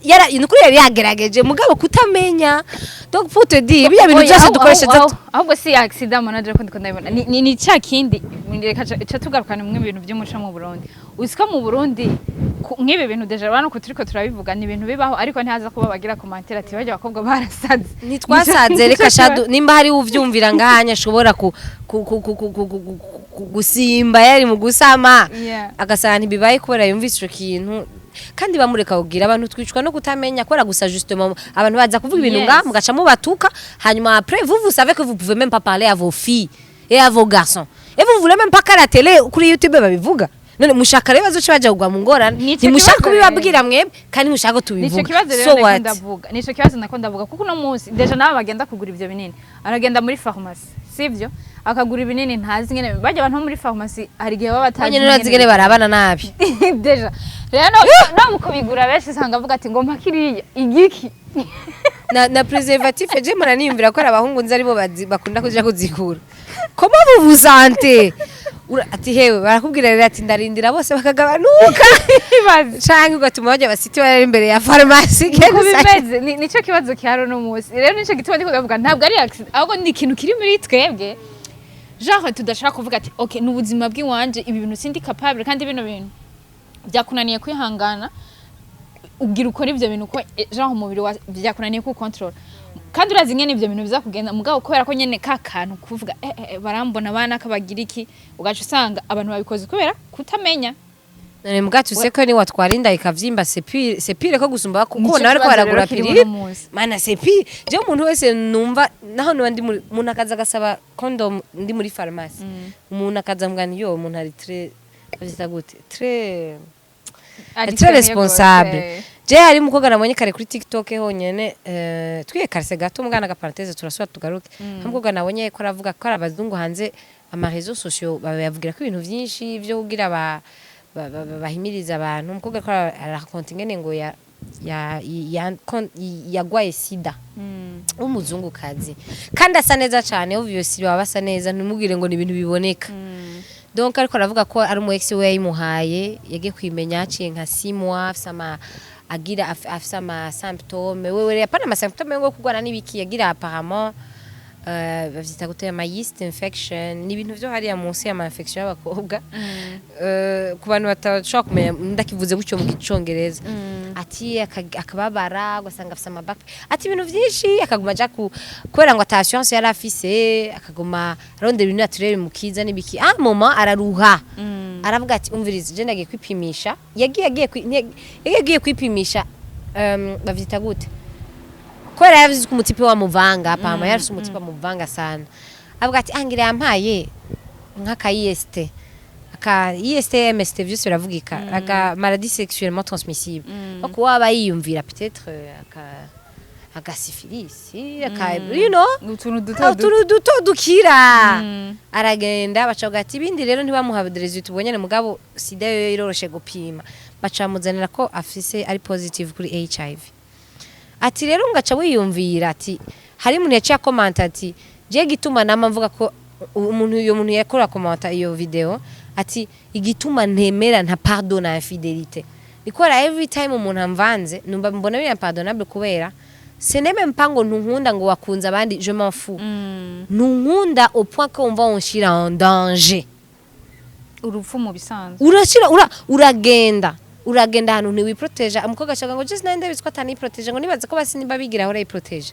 Yara nukuri yari yagerageje, mugabo kutamenya. Donc pour te dire, biriya bintu Oya, byose dukoresha ahubwo si accident, manager, ko ndiko ndabibona ni ca kindi. Reka ca tugarukana mwe ibintu by'umuco mu Burundi. Uzi ko mu Burundi nk'ibi bintu déjà bano ko turiko turabivuga, ni ibintu bibaho, ariko ntihaza kuba bagira commentaire ati bajya abakobwa barasaze. Ntitwasaze. Reka shadu, nimba hari uvyumvira ngahanya ashobora ku ku ku ku ku ku ku- ku- gusimba yari mu gusama, agasanga ntibibaye kubera yumvise ico kintu. Kandi bamureka kugira abantu twicwa no kutamenya, kubera gusa justement abantu baza kuvuga ibintu ngaha, mugaca mubatuka. Hanyuma après, vous, vous savez que vous pouvez même pas parler à vos filles et à vos garçons et vous voulez même pas qu'à la télé, kuri YouTube babivuga. None mushaka rero bazoca baja kugwa mu ngorane? Nico Ntimushaka kibazo rero. kubibabwira mwebwe kandi mushaka ko Nico tubivuga. kibazo rero So nako what? ndavuga, nico kibazo nako ndavuga, kuko uno munsi déjà nabo bagenda kugura ivyo binini, aragenda muri pharmacie, sivyo, akagura ibinini ntazi ngene bajya. Abantu bo muri pharmacie hari igihe baba batazi Nyine urazi ingene barabana nabi. Déjà rero no mu kubigura, benshi usanga avuga ati ngo mpakiriya igiki. Na préservatif, je mpora niyumvira ko ari abahungu nzi aribo bakunda kuja kuzigura. Comment vous vous sentez? Ati hewe, barakubwira rero ati ndarindira bose bakagabanuka, canke ugatuma bajya basiti bari imbere ya farumasi. Niko bimeze. Nico kibazo kihari uno munsi rero. Nico gituma ndiko ndavuga, ntabwo ari accident, ahubwo ni ikintu kiri muri twebwe, genre tudashaka kuvuga ati okay, ni ubuzima bw'iwanje, ibi bintu sindi capable. Kandi bino bintu byakunaniye kwihangana, ubwira ukora ivyo bintu ko genre umubiri wa byakunaniye ku control, kandi urazi ingene ivyo bintu biza kugenda. Mugabo kubera ko nyene ka kantu kuvuga barambona bana kabagira iki, ugaca usanga abantu babikoze kubera kutamenya. None mbwa tu sais ko ni watwara inda ikavyimba, c'est pire, c'est pire ko gusumba kuko Nico nawe ariko kibazo baragura rero kiri pilule. uno munsi. Mana, c'est pire. Je umuntu wese numva naho niba ndi muri, umuntu akaza agasaba condom ndi muri pharmacie, umuntu akaza mbwa yo umuntu ari très, bavyita gute, très Ari très sérieux responsable. gose. Je hari umukobwa nabonye kare kuri TikTok honyene, twiyekarse gato mugana aga parenthèse, turasubira tugaruke. Hari umukobwa nabonye ko aravuga ko ari abazungu hanze, ama réseaux sociaux bayavugira ko ibintu vyinshi vyo kugira bahimiriza abantu. Umukobwa ko arakonta ingene ngo yagwaye sida, w'umuzungukazi, kandi asa neza cyane. Obviously baba basa neza, ntimubwire ngo ni ibintu biboneka. Donc ariko aravuga ko ari umu ex we yayimuhaye, yagiye kwimenya haciye nka 6 mois afise ama agira afise ama symptômes wewe, apana ama symptômes ngo kugwara n'ibiki, yagira apparemment bavyita gute, ama yeast infection, ni ibintu vyo hariya munsi y'ama infection y'abakobwa. Ku bantu batashobora kumenya ndakivuze gutyo mu gicongereza, ati akababara, ugasanga afise ama back, ati ibintu vyinshi, akaguma aja ku kubera ngo ata assurance yari afise, akaguma arondera ibintu naturel mukiza n'ibiki. Ah, moment araruha, aravuga ati umviriza, je ndagiye kwipimisha. Yagiye kwipimisha, bavyita gute, kubera yavuze ko umu type wamuvanga pama, yari afise umu type amuvanga sana. Avuga ati angira yampaye nk'aka IST, aka IST, MST, vyose biravugika, aka maladie sexuellement transmissible. Donc waba yiyumvira peut-être aka syphilis, aka Utuntu duto duto. Utuntu duto dukira. Aragenda, baca ati ibindi rero ntibamuha résultat ubwo nyene, mugabo sida yo iroroshe gupima. Baca bamuzanira ko afise, ari positive kuri HIV. Ati rero ngaca wiyumvira ati hari umuntu yaciye akomanta ati je gituma nama mvuga ko umuntu, uyo muntu yakora komanta iyo video, ati igituma ntemera nta pardon na infidélité ni kubera every time umuntu amvanze numva mbona biri impardonnable, kubera ce n'est même pas ngo ntunkunda, ngo wakunze abandi, je m'en fous, ntunkunda au point ko wumva wonshira en danger. Urupfu mu bisanzwe. Urashira uragenda ahantu ntiwiproteja. Umukobwa ashaka ngo just nari ndabizi ko ataniproteje, ngo nibaza ko basi nimba bigira aho arayiproteje.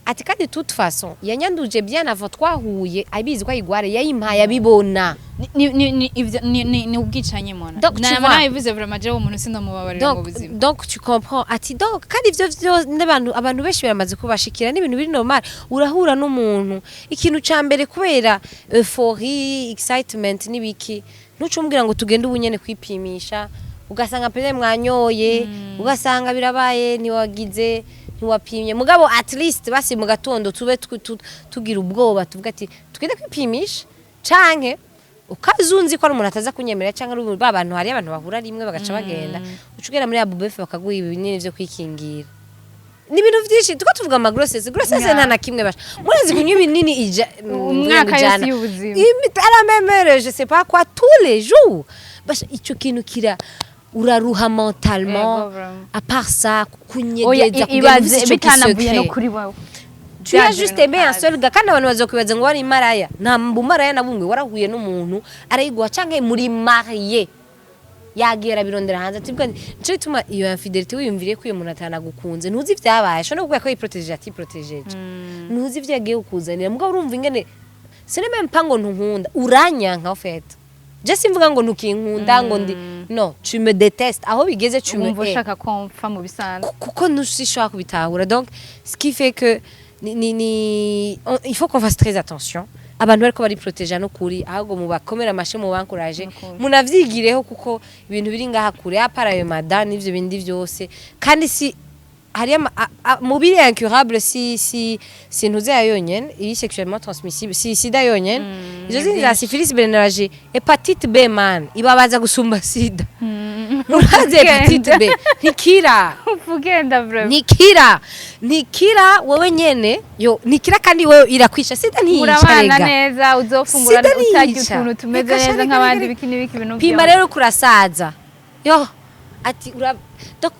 Ati kandi toute façon yanyanduje bien avant twahuye, abizi ko ayigware, yayimpaye abibona. Ni ivyo ni ubwicanyi mona. Donc, tu Na vois. nabivuze vraiment, jewe umuntu sindamubabarira mu Donc, buzima. donc tu comprends, ati donc kandi ivyo vyo n'abantu, abantu benshi biramaze kubashikira, n'ibintu biri normal. Urahura n'umuntu, ikintu ca mbere kubera euphorie, excitement n'ibiki, ntucumbwira ngo tugende ubu nyene kwipimisha, ugasanga pere mwanyoye, ugasanga birabaye, ntiwagize, ntiwapimye. Mugabo at least basi mu gatondo tube tugira ubwoba, tuvuga ati tugende kwipimisha, canke ukazunzi ko ari umuntu ataza kunyemerera, canke ari ba bantu, hari abantu bahura rimwe bagaca bagenda, uca ugera muri abubefe bakaguha ibinini vyo kwikingira. Ni ibintu vyinshi tuko tuvuga ama grossesse, grossesse nta na kimwe basha murazi kunywa ibinini ija Umwaka yose ijana. y'ubuzima. À la même heure, je sais pas quoi, tous les jours. Basha ico kintu kira uraruha mentalement. Ego, vraiment. À part ça, Oya, kunyegeza kugenda ibaze ufise ico bitanavuye no ki secret. kuri wowe. Tu as Byaje juste ibintu aimé un utazi. seul gars, kandi abantu bazokwibaza ngo wari maraya. Nta bumaraya na bumwe, warahuye n'umuntu arayiguha, canke muri marié yagiye arabirondera hanze. Ati bwa nico gituma iyo infidélité, wiyumviriye ko uyo muntu atanagukunze, ntuzi ivyabaye, ashobora no kuvuga ko yiproteje, atiprotejeje, ntuzi ivyo yagiye kukuzanira. Mugabo urumva ingene Ce n'est même pas ngo ntunkunda, uranyanka en fait. Je simvuga ngo ntukinkunda, ngo ndi, non, tu me détestes. Aho bigeze, tu me Wumva hais. ushaka ko mpfa mu bisanzwe. Kuko ntusishobora kubitahura. Donc ce qui fait que il faut qu'on fasse très attention. Abantu bariko bariproteja no kuri, ahubwo mubakomera amashe, mubankuraje, Nukuri. munavyigireho, kuko ibintu biri ngaha kure à part ayo mada n'ivyo bindi vyose. Kandi si hariyo mu biri incurable, si ntuze ya yonyene iri sexuellement transmissible, si sida yonyene, izo zindi za syphilis, blénorragie, hépatite B, man, ibabaza gusumba sida. Murazi hépatite B ntikira. Ugenda vraiment. Ntikira, ntikira wowe nyene yo, ntikira. Kandi wowe irakwisha, sida ntiyica. Murabana Rega neza, uzofungura, Sida utarya ntiyica. utuntu tumeze Reka sha, neza reka, nk'abandi, reka. biki n'ibiki, ibintu Pima byose. rero, kurasaza yo ati ura. Donc,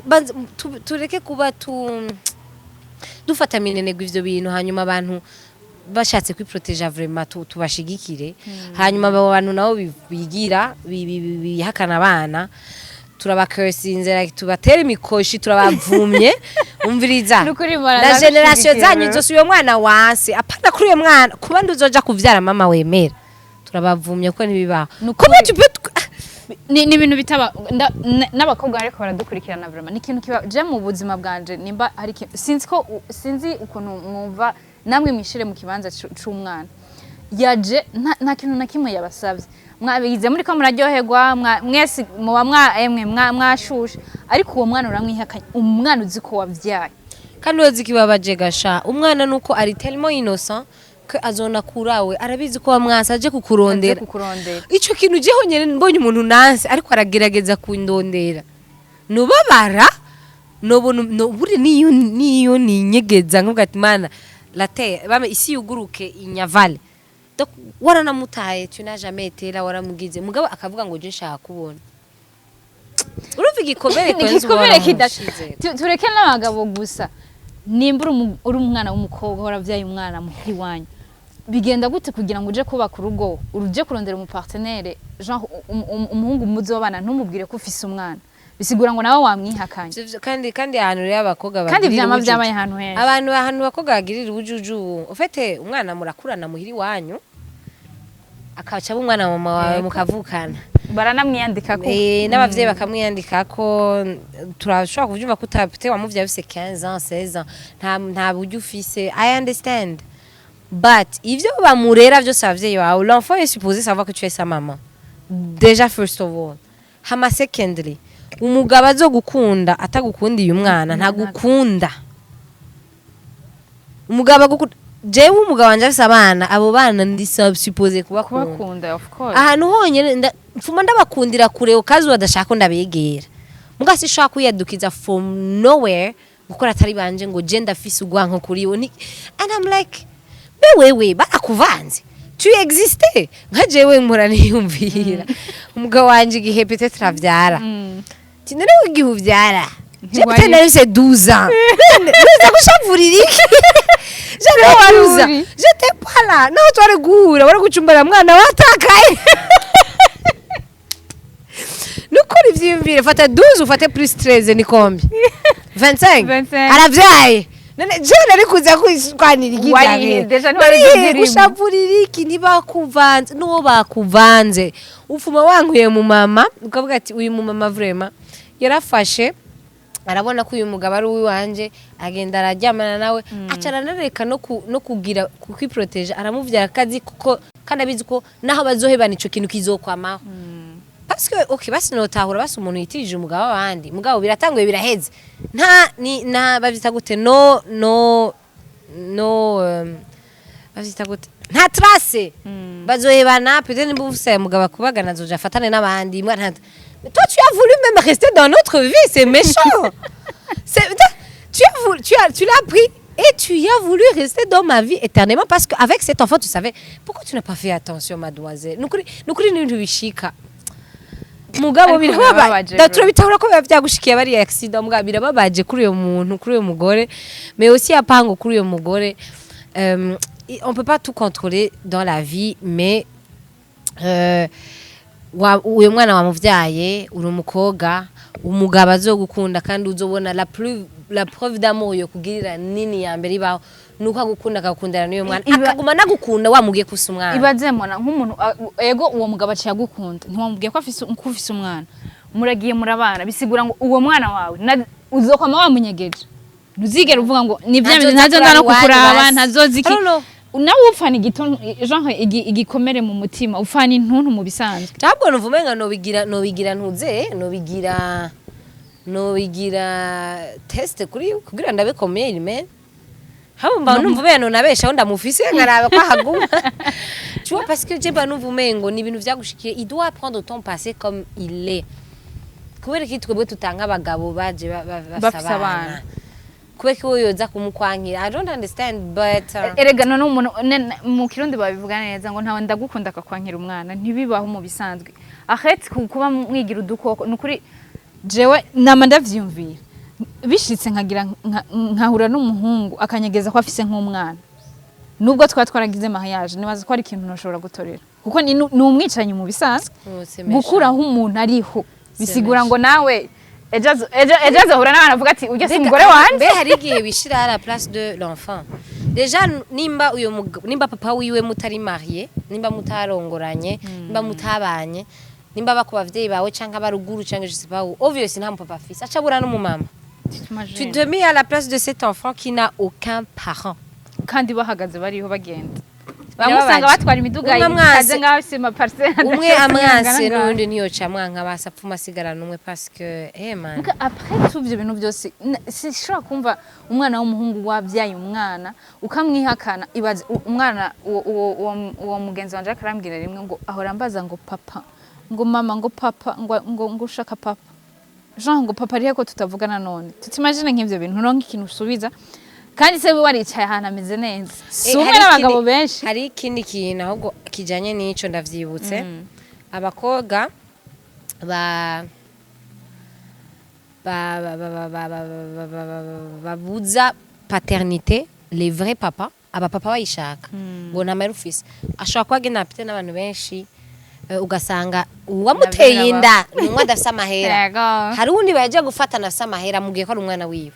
tureke kuba tu dufata minenegwa ivyo bintu. Hanyuma abantu bashatse kwiproteja, vraiment tubashigikire. Hanyuma abo bantu nabo bigira bihakana abana, turabakursinze, like, tubatera imikoshi, turabavumye. Umviriza, Nukuri mara na génération ndagushigikiye, zanyu bro. zose, uyo mwana wanse apana kuri uyo mwana kuba ndi uzoja kuvyara mama wemera, turabavumye kuko ntibibaho. Nukuri. Comment tu peux Ni ibintu bitaba n'abakobwa ariko baradukurikirana. Vraiment ni ikintu kiba je mu buzima bwanje. Nimba hari ikintu sinzi ko sinzi ukuntu mwumva namwe, mwishire mu kibanza c'umwana yaje, nta kintu na kimwe yabasabye. Mwabigize muri ko muraryoherwa, mwese muba mwa emwe mwashushe, ariko uwo mwana uramwihakanye, umwana uzi ko wavyaye. Kandi uzi kibabaje gasha umwana nuko ari tellement innocent que azona kurawe arabizi ko wamwasa, aje kukurondera. Aje kukurondera. Ico kintu jeho nyene, mbonye umuntu nanse ariko aragerageza kundondera, nubabara, nobona no buri niyo ninyegeza nkuvuga ati: "Mana, la terre bame, isi yuguruke inyavale." Donc waranamutaye, tu n'as jamais été là, waramugize mugabo akavuga ngo je nshaka kubona. Urumva igikomere Ni kwenza igikomere kida waramushize. Tureke n'abagabo gusa. Nimba uri umwana w'umukobwa, warabyaye umwana muhira iwanyu, bigenda gute kugira ngo uje kubaka urugo, uje kurondera umupartenaire, genre umuhungu muzobana, ntumubwire ko ufise umwana? Bisigura ngo nawe wamwihakanye. Kandi ahantu rero abakobwa Kandi bagirira vyama ubujuju. vyabaye ahantu henshi. Abantu, ahantu abakobwa bagirira ubujuju, ufite umwana murakurana muhira iwanyu, akaca aba umwana wa mama wawe, mukavukana. Baranamwiyandika ko. N'abavyeyi bakamwiyandika ko turashobora kuvyumva ko utapite wamuvyaye ufise 15 ans, 16 ans, nta buryo ufise, I understand. But ivyo bamurera vyose abavyeyi bawe, l'enfant est supposé savoir que tu es sa maman déjà, first of all. Hama secondly, umugabo azogukunda atagukundiye umwana ntagukunda. Umugabo agukunda, jewe umugabo wanje afise abana, abo bana ndi supposé kubakunda. Kubakunda, of course. Ahantu honyine mfuma ndabakundira kure ukazi badashaka ko ndabegera, muga sinshobora kwiyadukiza from nowhere gukora atari banje ngo je ndafise urwanko kuri bo. And I'm like, be wewe barakuvanze, tu existais. Nka jewe mpora niyumvira umugabo wanje igihe peut-être avyara, ti none igihe uvyara je Ntiwari- peut-être nari mfise 12 ans, nuza gushavurira iki? J'avais 12 ans, uri. J'étais pas là. Naho twari guhura, wari gucumbara mwana watakaye. Nukuri ivyiyumvire, fata 12 ufate plus 13 ni combien? 25. 25. Aravyaye, none je nari kuza kwishwanira iki? Wari- déjà ntiwari kuzirimo. Gushavurira iki? Ntibakuvanze, n'uwo bakuvanze ufuma wankuye mu mama, ukavuga ati uyu mumama vraiment yarafashe, arabona ko uyu mugabo ari uwiwanje, agenda araryamana nawe, aca aranareka no kugira kwiproteja, aramuvyara akazi, kuko kandi abizi ko naho bazohebana ico kintu kizokwamaho. Parce que okay, basi notahura basi umuntu yitirije umugabo w'abandi, mugabo biratanguye biraheze, nta ni nta bavyita gute, no bavyita gute, nta trace. Bazohebana, peut-être nimba ufise umugabo akubagana, azoja afatane n'abandi. Mais toi, tu as voulu même rester dans notre vie, c'est méchant. C'est tu as voulu, tu l'as pris et tu as voulu rester dans ma vie éternellement, parce qu'avec cet enfant, tu savais. Pourquoi tu n'as pas fait attention, mademoiselle? Nukuri n'ibintu bishika, mugabo Ariko birababaje. birababaje, bro. Turabitahura ko biba byagushikiye bari accident, mugabo birababaje kuri uyo muntu, kuri uyo mugore, mais aussi apango kuri uyo mugore. On peut pas tout contrôler dans la vie, mais uyo mwana wamuvyaye, uri umukobwa, umugabo azogukunda kandi uzobona la preuve d'amour yo kugirira nini ya mbere ibaho. Nuko agukunda, akagukundana n'uyo mwana, akaguma nagukunda wamubwiye ko ufise umwana. Ibaze mona nk'umuntu ego, uwo mugabo aciye agukunda, ntiwamubwiye ko ufise umwana, muragiye murabana, bisigura ngo uwo mwana wawe uzokwama wamunyegeje, ntuzigera uvuga ngo ni bya bintu. Ntazoza Ntazo nda no kuraba iwanyu kukuraba. Basi. Ntazoza iki. I don't know. Nawe upfana igituntu, genre igikomere mu mutima, upfana intuntu mu bisanzwe. Ntabwo numva umenga nobigira ntuze nobigira test kuri kugira ndabikomeye me habo mba numva umenga nonabeshaho ndamufise, nkaraba ko ahaguma, tu vois, parce que je mba numva umengo ni ibintu vyagushikiye, il doit prendre ton passé comme il est. Kubera ko twebwe tutanga abagabo baje bafise Bafise abana, abana. kubera ko yoza kumukwankira, I don't understand, but Erega none umuntu mu Kirundi babivuga neza ngo ntawe ndagukunda akakwankira umwana, ntibibaho mu bisanzwe. Ahetse kuba mwigira udukoko, ni ukuri jewe nama ndavyiyumvira, bishitse nkagira nkahura n'umuhungu akanyegeza ko afise nk'umwana, nubwo twaba twaragize mariage, nibaza ko ari ikintu ntoshobora gutorera, kuko ni umwicanyi mu bisanzwe. Oh, c'est méchant. Gukuraho umuntu ariho bisigura méchant. ngo nawe ejo azohura n'abantu avuga ati ujya si umugore wanje. Mbe hari igihe bishira à la place de l'enfant déjà, nimba uyo nimba papa wiwe mutari marié, nimba mutarongoranye, nimba mutabanye, nimba bako bavyeyi bawe canke abaruguru canke je sais pas où, obviously nta mupapa afise, aca abura n'umumama. Tu te mets à la place de cet enfant qui n'a aucun parent. Kandi bahagaze bariho bagenda, Birababaje. bamwe usanga batwara imiduga Umwe amwanse- ikaze ngaho ifise ama parcelle. Umwe amwanse n'uwundi ntiyoca amwanka, basi apfuma asigarana umwe, parce que eh man. Muga après tout ivyo bintu byose, sinshobora kumva umwana w'umuhungu wabyaye umwana ukamwihakana. Ibaze umwana uwo mugenzi wanje akarambwira rimwe ngo ahora ambaza ngo papa, ngo mama, ngo papa, ngo ushaka papa, genre ngo papa arihe ko tutavugana? None tutimagine nk'ivyo bintu, uronka ikintu usubiza, kandi se we waricaye ahantu ameze neza, si umwe Hari n'abagabo benshi. Hari ikindi kintu ahubwo kijanye n'ico ndavyibutse, abakobwa ba ba ba ba ba ba ba ba ba ba babuza paternité, les vrais papa, abapapa bayishaka ngo nta mahera ufise, ashobora kuba agenda apite n'abantu benshi, ugasanga uwamuteye inda ni umwe adafise amahera. Hari uwundi baje gufatana afise amahera, amubwiye ko ari umwana wiwe.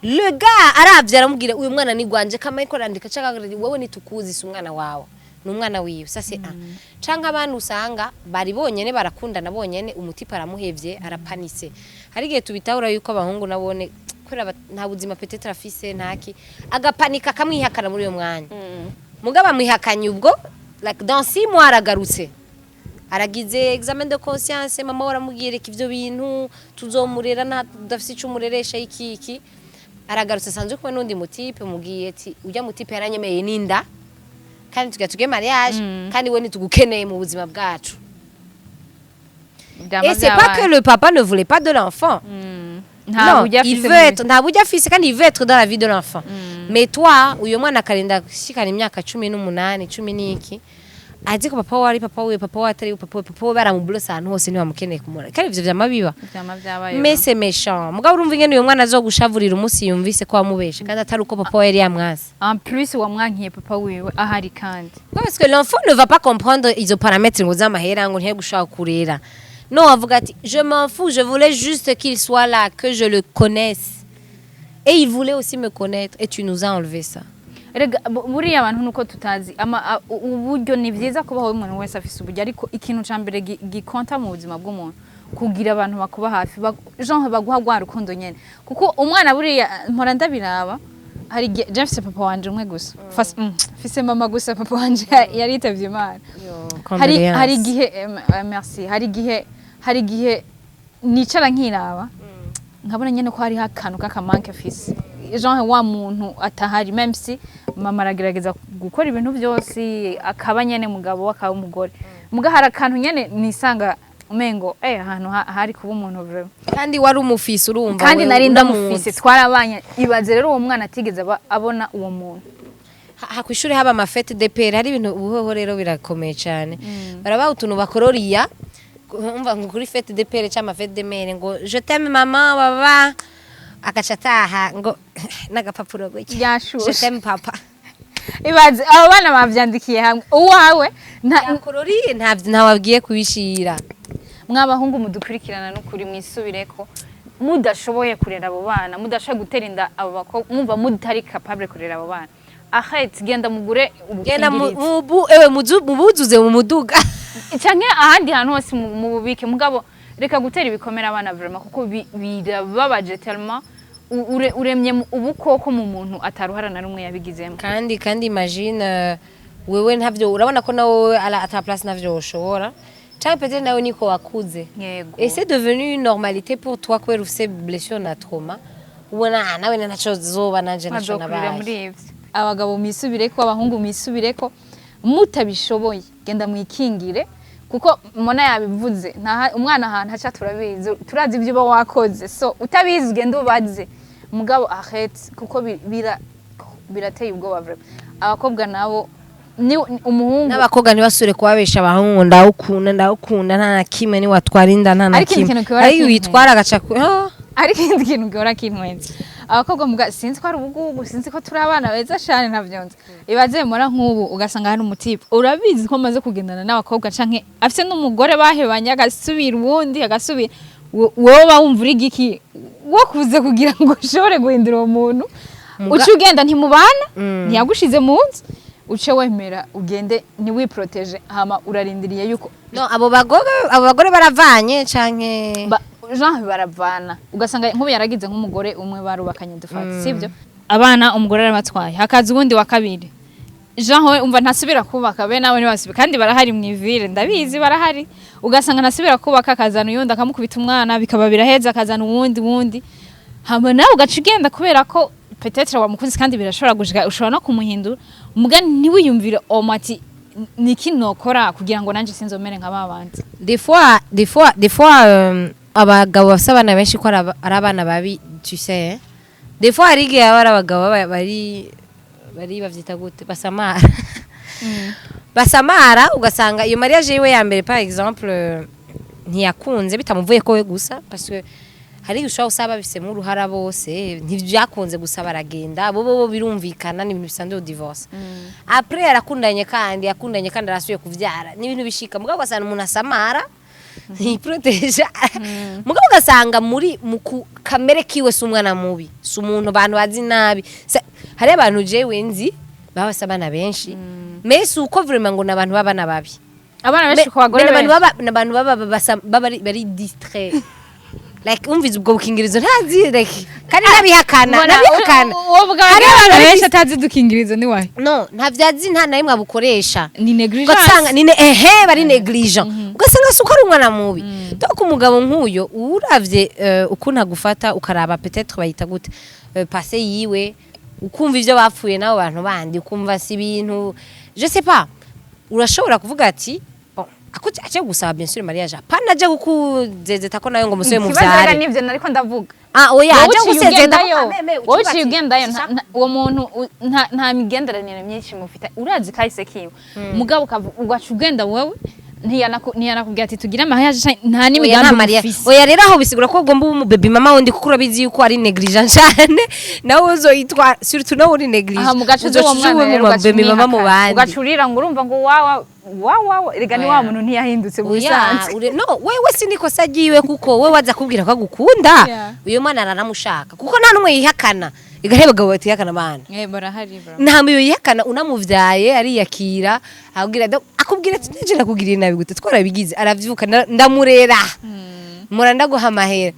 Le gars aravye, aramubwira uyu mwana ni gwanje, kama ariko arandika canke wewe nitukuzi, si umwana wawe, ni umwana wiwe. Ça c'est un. Canke abantu usanga bari bonyene, barakundana bonyene, umutipe aramuhevye, arapanise. Hari igihe tubitahura yuko abahungu nabone kubera nta buzima peut-être afise, ntaki, agapanika akamwihakana muri uyo mwanya. Mugabo amwihakanye ubwo, like dans 6 mois aragarutse, aragize examen de conscience, mama we aramubwira reka ivyo bintu, tuzomurera, nta udafise ico umureresha, iki iki. Aragarutse asanzwe kumwe n'undi mutipe, mubwiye ati ujya mutipe yaranyemeye n'inda, kandi tugira tuge mariage, kandi we ntitugukeneye mu buzima bwacu. Vyama Et c'est pas vyabaye. que le papa ne voulait pas de l'enfant. Nta Non, buryo il afise veut être, nta buryo afise, kandi il veut être dans la vie de l'enfant, mais toi, uyo mwana akarinda gushikana imyaka 18, cumi n'iki, azi ko papa we ari papa we, papa we atari papa we, papa we baramublose ahantu hose, ntibamukeneye kumubona, kandi ivyo vyama biba. Vyama vyabaye. Mais c'est méchant. Mugabo urumva ingene uyo mwana azogushavurira umunsi yumvise ko wamubeshe, kandi atari uko papa we yari yamwase. En plus wamwankiye papa wiwe ahari kandi. Non, parce que l'enfant ne va pas comprendre izo paramètres ngo z'amahera, ngo ntiye gushaka kurera. Non, avuga ati je m'en fous, je voulais juste qu'il soit là, que je le connaisse. Et il voulait aussi me connaître et tu nous as enlevé ça. Erega buriya abantu nuko tutazi uburyo. Ni vyiza kubaho umuntu wese afise uburyo, ariko ikintu ca mbere gikonta mu buzima bw'umuntu kugira abantu bakuba hafi, genre baguha rwa rukundo nyene, kuko umwana buriya mpora ndabiraba, hari igihe je mfise papa wanje umwe gusa, mfise mama gusa, papa wanje yaritavye Imana. Hari igihe merci, hari igihe nicara nkiraba nkabona nyene ko hariho akantu k'aka manque afise, genre wa muntu atahari, même si mama aragerageza gukora ibintu byose, akaba nyene mugabo, akaba umugore, muga hari akantu nyene nisanga umengo ahantu hari kuba umuntu vraiment. Kandi wari umufise, urumva. Kandi Wewe nari unamuzi. ndamufise, twarabanye. Ibaze rero uwo mwana atigeze abona uwo muntu. Ha kw'ishuri haba ama fêtes de père, hari ibintu ubuhoho rero birakomeye cyane, barabaha utuntu bakororiya, umva ngo kuri fête de père cyangwa fête de mère ngo je t'aime maman, baba, agaca ataha ngo n'agapapuro gutya: Yashushe. Je t'aime papa. Ibaze abo bana bavyandikiye hamwe uwawe nta Yakororiye, nta ntawabwiye kubishira. Mw'abahungu mudukurikirana, n'ukuri mwisubireko. Mudashoboye kurera abo bana, mudashoboye gutera inda abo bakobwa, mwumva mutari capable kurera abo bana, ahetse genda mugure Genda ubukingirizo. Mubu ewe mubuzuze mu muduga. Canke ahandi hantu hose mu bubike, mugabo reka gutera ibikomere abana vraiment, kuko birababaje tellement. Uremye ubukoko mu muntu ataruhara na rumwe yabigizemo. Kandi imagine, wewe ntavyo urabona ko nawe à ta place ntavyo ushobora, canke peut-être nawe niko wakuze. Et c'est devenu une normalité pour toi kubera ufise blessure na trauma, ubona: "Ah, nawe ntaco zoba, nanje ntaco Bazokurira nabaye." muri ivyo. Abagabo mwisubireko, abahungu mwisubireko. Mutabishoboye, genda mwikingire, kuko mona yabivuze, umwana ahantu haca turabizi, turazi ibyo uba wakoze. So utabizi, ugenda ubaze, mugabo arrête, kuko birateye ubwoba vraiment. Abakobwa nabo ni umuhungu. N'abakobwa ntibasubire kubabesha abahungu: "Ndawukunda, ndawukunda, nta na kimwe." Niwatwara inda, nta na Ariko ikindi kimwe. kintu gihora Ariko kintwenza. witwara agaca ah. Ariko ikindi kintu gihora kintwenza, abakobwa muga sinzi ko ari ubugugu, sinzi ko turi abana beza cyane, ntavyo nzi. Ibaze mora nk'ubu ugasanga hari umu type, urabizi ko amaze kugendana n'abakobwa, canke afise n'umugore bahebanye, agasubira uwundi, agasubira. Wowe uba wumva uri giki wakuze kugira ngo ushobore guhindura uwo muntu? Uce ugenda, ntimubana, ntiyagushize mu nzu, uce wemera ugende, ntiwi protéger, hama urarindiriye yuko No, abo bagore baravanye canke? Jean baravana, ugasanga nk'ubu yaragize nk'umugore umwe barubakanye, dufate, sibyo, abana umugore arabatwaye, hakaza uwundi wa kabiri. Jean we umva ntasubira kubaka, be nawe ntibasubira, kandi barahari mu ivire, ndabizi barahari. Ugasanga ntasubira kubaka, akazana uyundi, akamukubita umwana, bikaba biraheza, akazana uwundi wundi, hama nawe ugaca ugenda kubera ko peut-être wamukunze, kandi birashobora gushika, ushobora no kumuhindura. Muga ntiwiyumvire omo ati: "Niki nokora kugira ngo nanje sinzomere nka babandi?" Des fois abagabo bafise abana benshi ko ari abana babi, tu sais, hein? Des fois hari igihe aba ari abagabo bari bavyita gute, basamara, basamara. Ugasanga iyo mariage yiwe ya mbere, par exemple, ntiyakunze, bitamuvuye ko we gusa, parce que hari igihe ushobora gusaba babifisemo uruhara bose, ntibyakunze gusa baragenda bo birumvikana, ni ibintu bisanzwe divorce. Après yarakundanye kandi yakundanye kandi arasubiye kuvyara, ni ibintu bishika. Mugabo ugasanga umuntu asamara, ntiyi protéger. Mugabo ugasanga muri mu kamere kiwe si umwana mubi, si umuntu abantu bazi nabi. Hari abantu jewe nzi baba bafise abana benshi, mais si uko vraiment ngo ni abantu b'abana babi. Abana benshi ku bagore Mais n'abantu benshi. baba n'abantu baba baba bari distrait, like umvize ubwo bukingirizo ntazi, like kandi ntabihakana, ntabihakana. Uwo bwa Hari abantu abana bari benshi atazi dukingirizo ni wahe? No, ntavyazi, nta na rimwe abukoresha. Ni négligence. Ugasanga ni ehe, bari négligent. Ugasanga si uko ari umwana mubi. Donc umugabo nk'uyo uravye, ukuntu agufata, ukaraba peut-être bayita gute, passé yiwe, ukumva ivyo bapfuye n'abo bantu bandi, ukumva si ibintu, je sais pas, urashobora kuvuga ati: "Bon", akuze aje gusaba bien sûr mariage, apana aje kukuzezeta ko nayo ngo musube Ikibazo rero muvyare. nivyo nariko ndavuga. Ah, oya. Wowe Aje uciye gusezeta ko ugendayo, kameme, wowe ucuvuga uciye ati, ugendayo, uwo muntu nta migenderanire myinshi mufite, urazi kahise kiwe, mugabo ugaca ugenda wewe, ntiyanakubwira ati: "Tugire mariage", canke nta Oya, nta n'imigambi mariage. mufise. Oya rero, aho bisigura ko ugomba uba umubebi mama wundi, kuko urabizi yuko ari négligent cyane, nawe uzoyitwa, surtout nawe uri négligent. Aha mu gace uzoca uwo mwana uba rero mu ugaca baby mama mu umwihakana. bandi. Ugaca urira ngo urumva ngo wawa wawa, erega ni wa Oya. muntu ntiyahindutse mu Oya, bisanzwe. No, wewe si nikosa ryiwe, kuko we waza kubwira ko agukunda. Uyo mwana aranamushaka, kuko nta n'umwe yihakana. Igare abagabo batihakana abana. Eh, barahari bro. Nta muyo yihakana, unamuvyaye ariyakira, akubwira akubwira ati: "Nje nakugiriye nabi gute? Twarabigize, aravyuka, ndamurera, mura ndaguha amahera."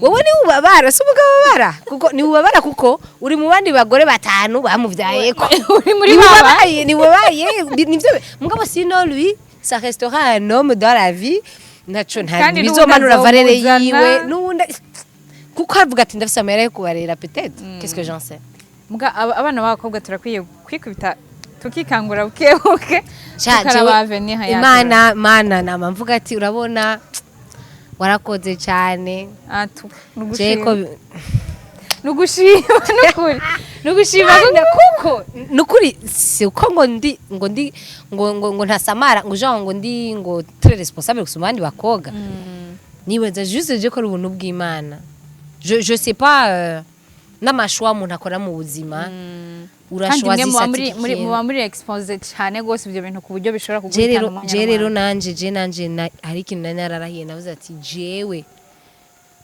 Wowe ni ubabara, si umugabo ubabara, kuko ni ubabara kuko uri mu bandi bagore batanu bamuvyayeko. Uri muri Ni baba. ubabaye, ni ubabaye, nivyo. Mugabo sinon lui, ça restera un homme dans la vie, ntaco nta Kandi n'ubundi bizomanura valeur azomuzana. yiwe n'ubundi, kuko avuga ati: "Ndafise amahera yo kubarera." Peut-être, qu'est-ce que j'en sais? Muga abana b'abakobwa turakwiye kwikubita tukikangura buke buke, Sha, tukaraba jewe, avenir yacu. Imana mana, nama mvuga ati: "Urabona, warakoze cyane." Ah, tu Je ko nugushima, nukuri nugushima. Mana, kuko nukuri si uko ngo ndi ngo ntasamara, ngo genre ngo ndi ngo très responsable gusumba abandi bakobwa. Nibaza juste je ko ari ubuntu bw'Imana. Je sais pas, n'ama choix umuntu akora mu buzima. Kandi mwe Ura choisissa. muba muri muba muri exposé cyane gose ibyo bintu, ku buryo bishobora Je kuguhitana rero umwanya je rero n'umwanya. nanje je nanje hari ikintu nari nararahiye, navuze ati: "Jewe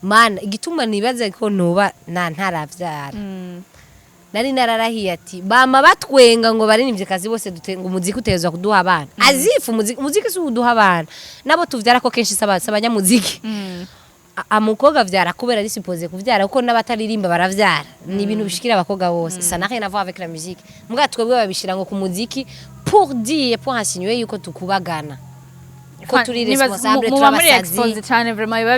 Mana, igituma nibaze ko noba na ntaravyara, nari nararahiye ati bama batwenga ngo baririmbye bose dute, ngo umuziki utezwa kuduha abana, azifu umuziki si uduha abana, nabo tuvyara ko kenshi saba abanyamuziki. Umukobwa avyara kubera ari supposé kuvyara, kuko n'abataririmba baravyara. Ni ibintu bishikira abakobwa bose, ça n'a rien à voir avec la musique. Mbwa twebwe babishira ngo ku muziki pour dire, pour insinuer yuko tukubagana, ko turi responsable. Muba muri turabasazi. Exposé cyane vraiment, biba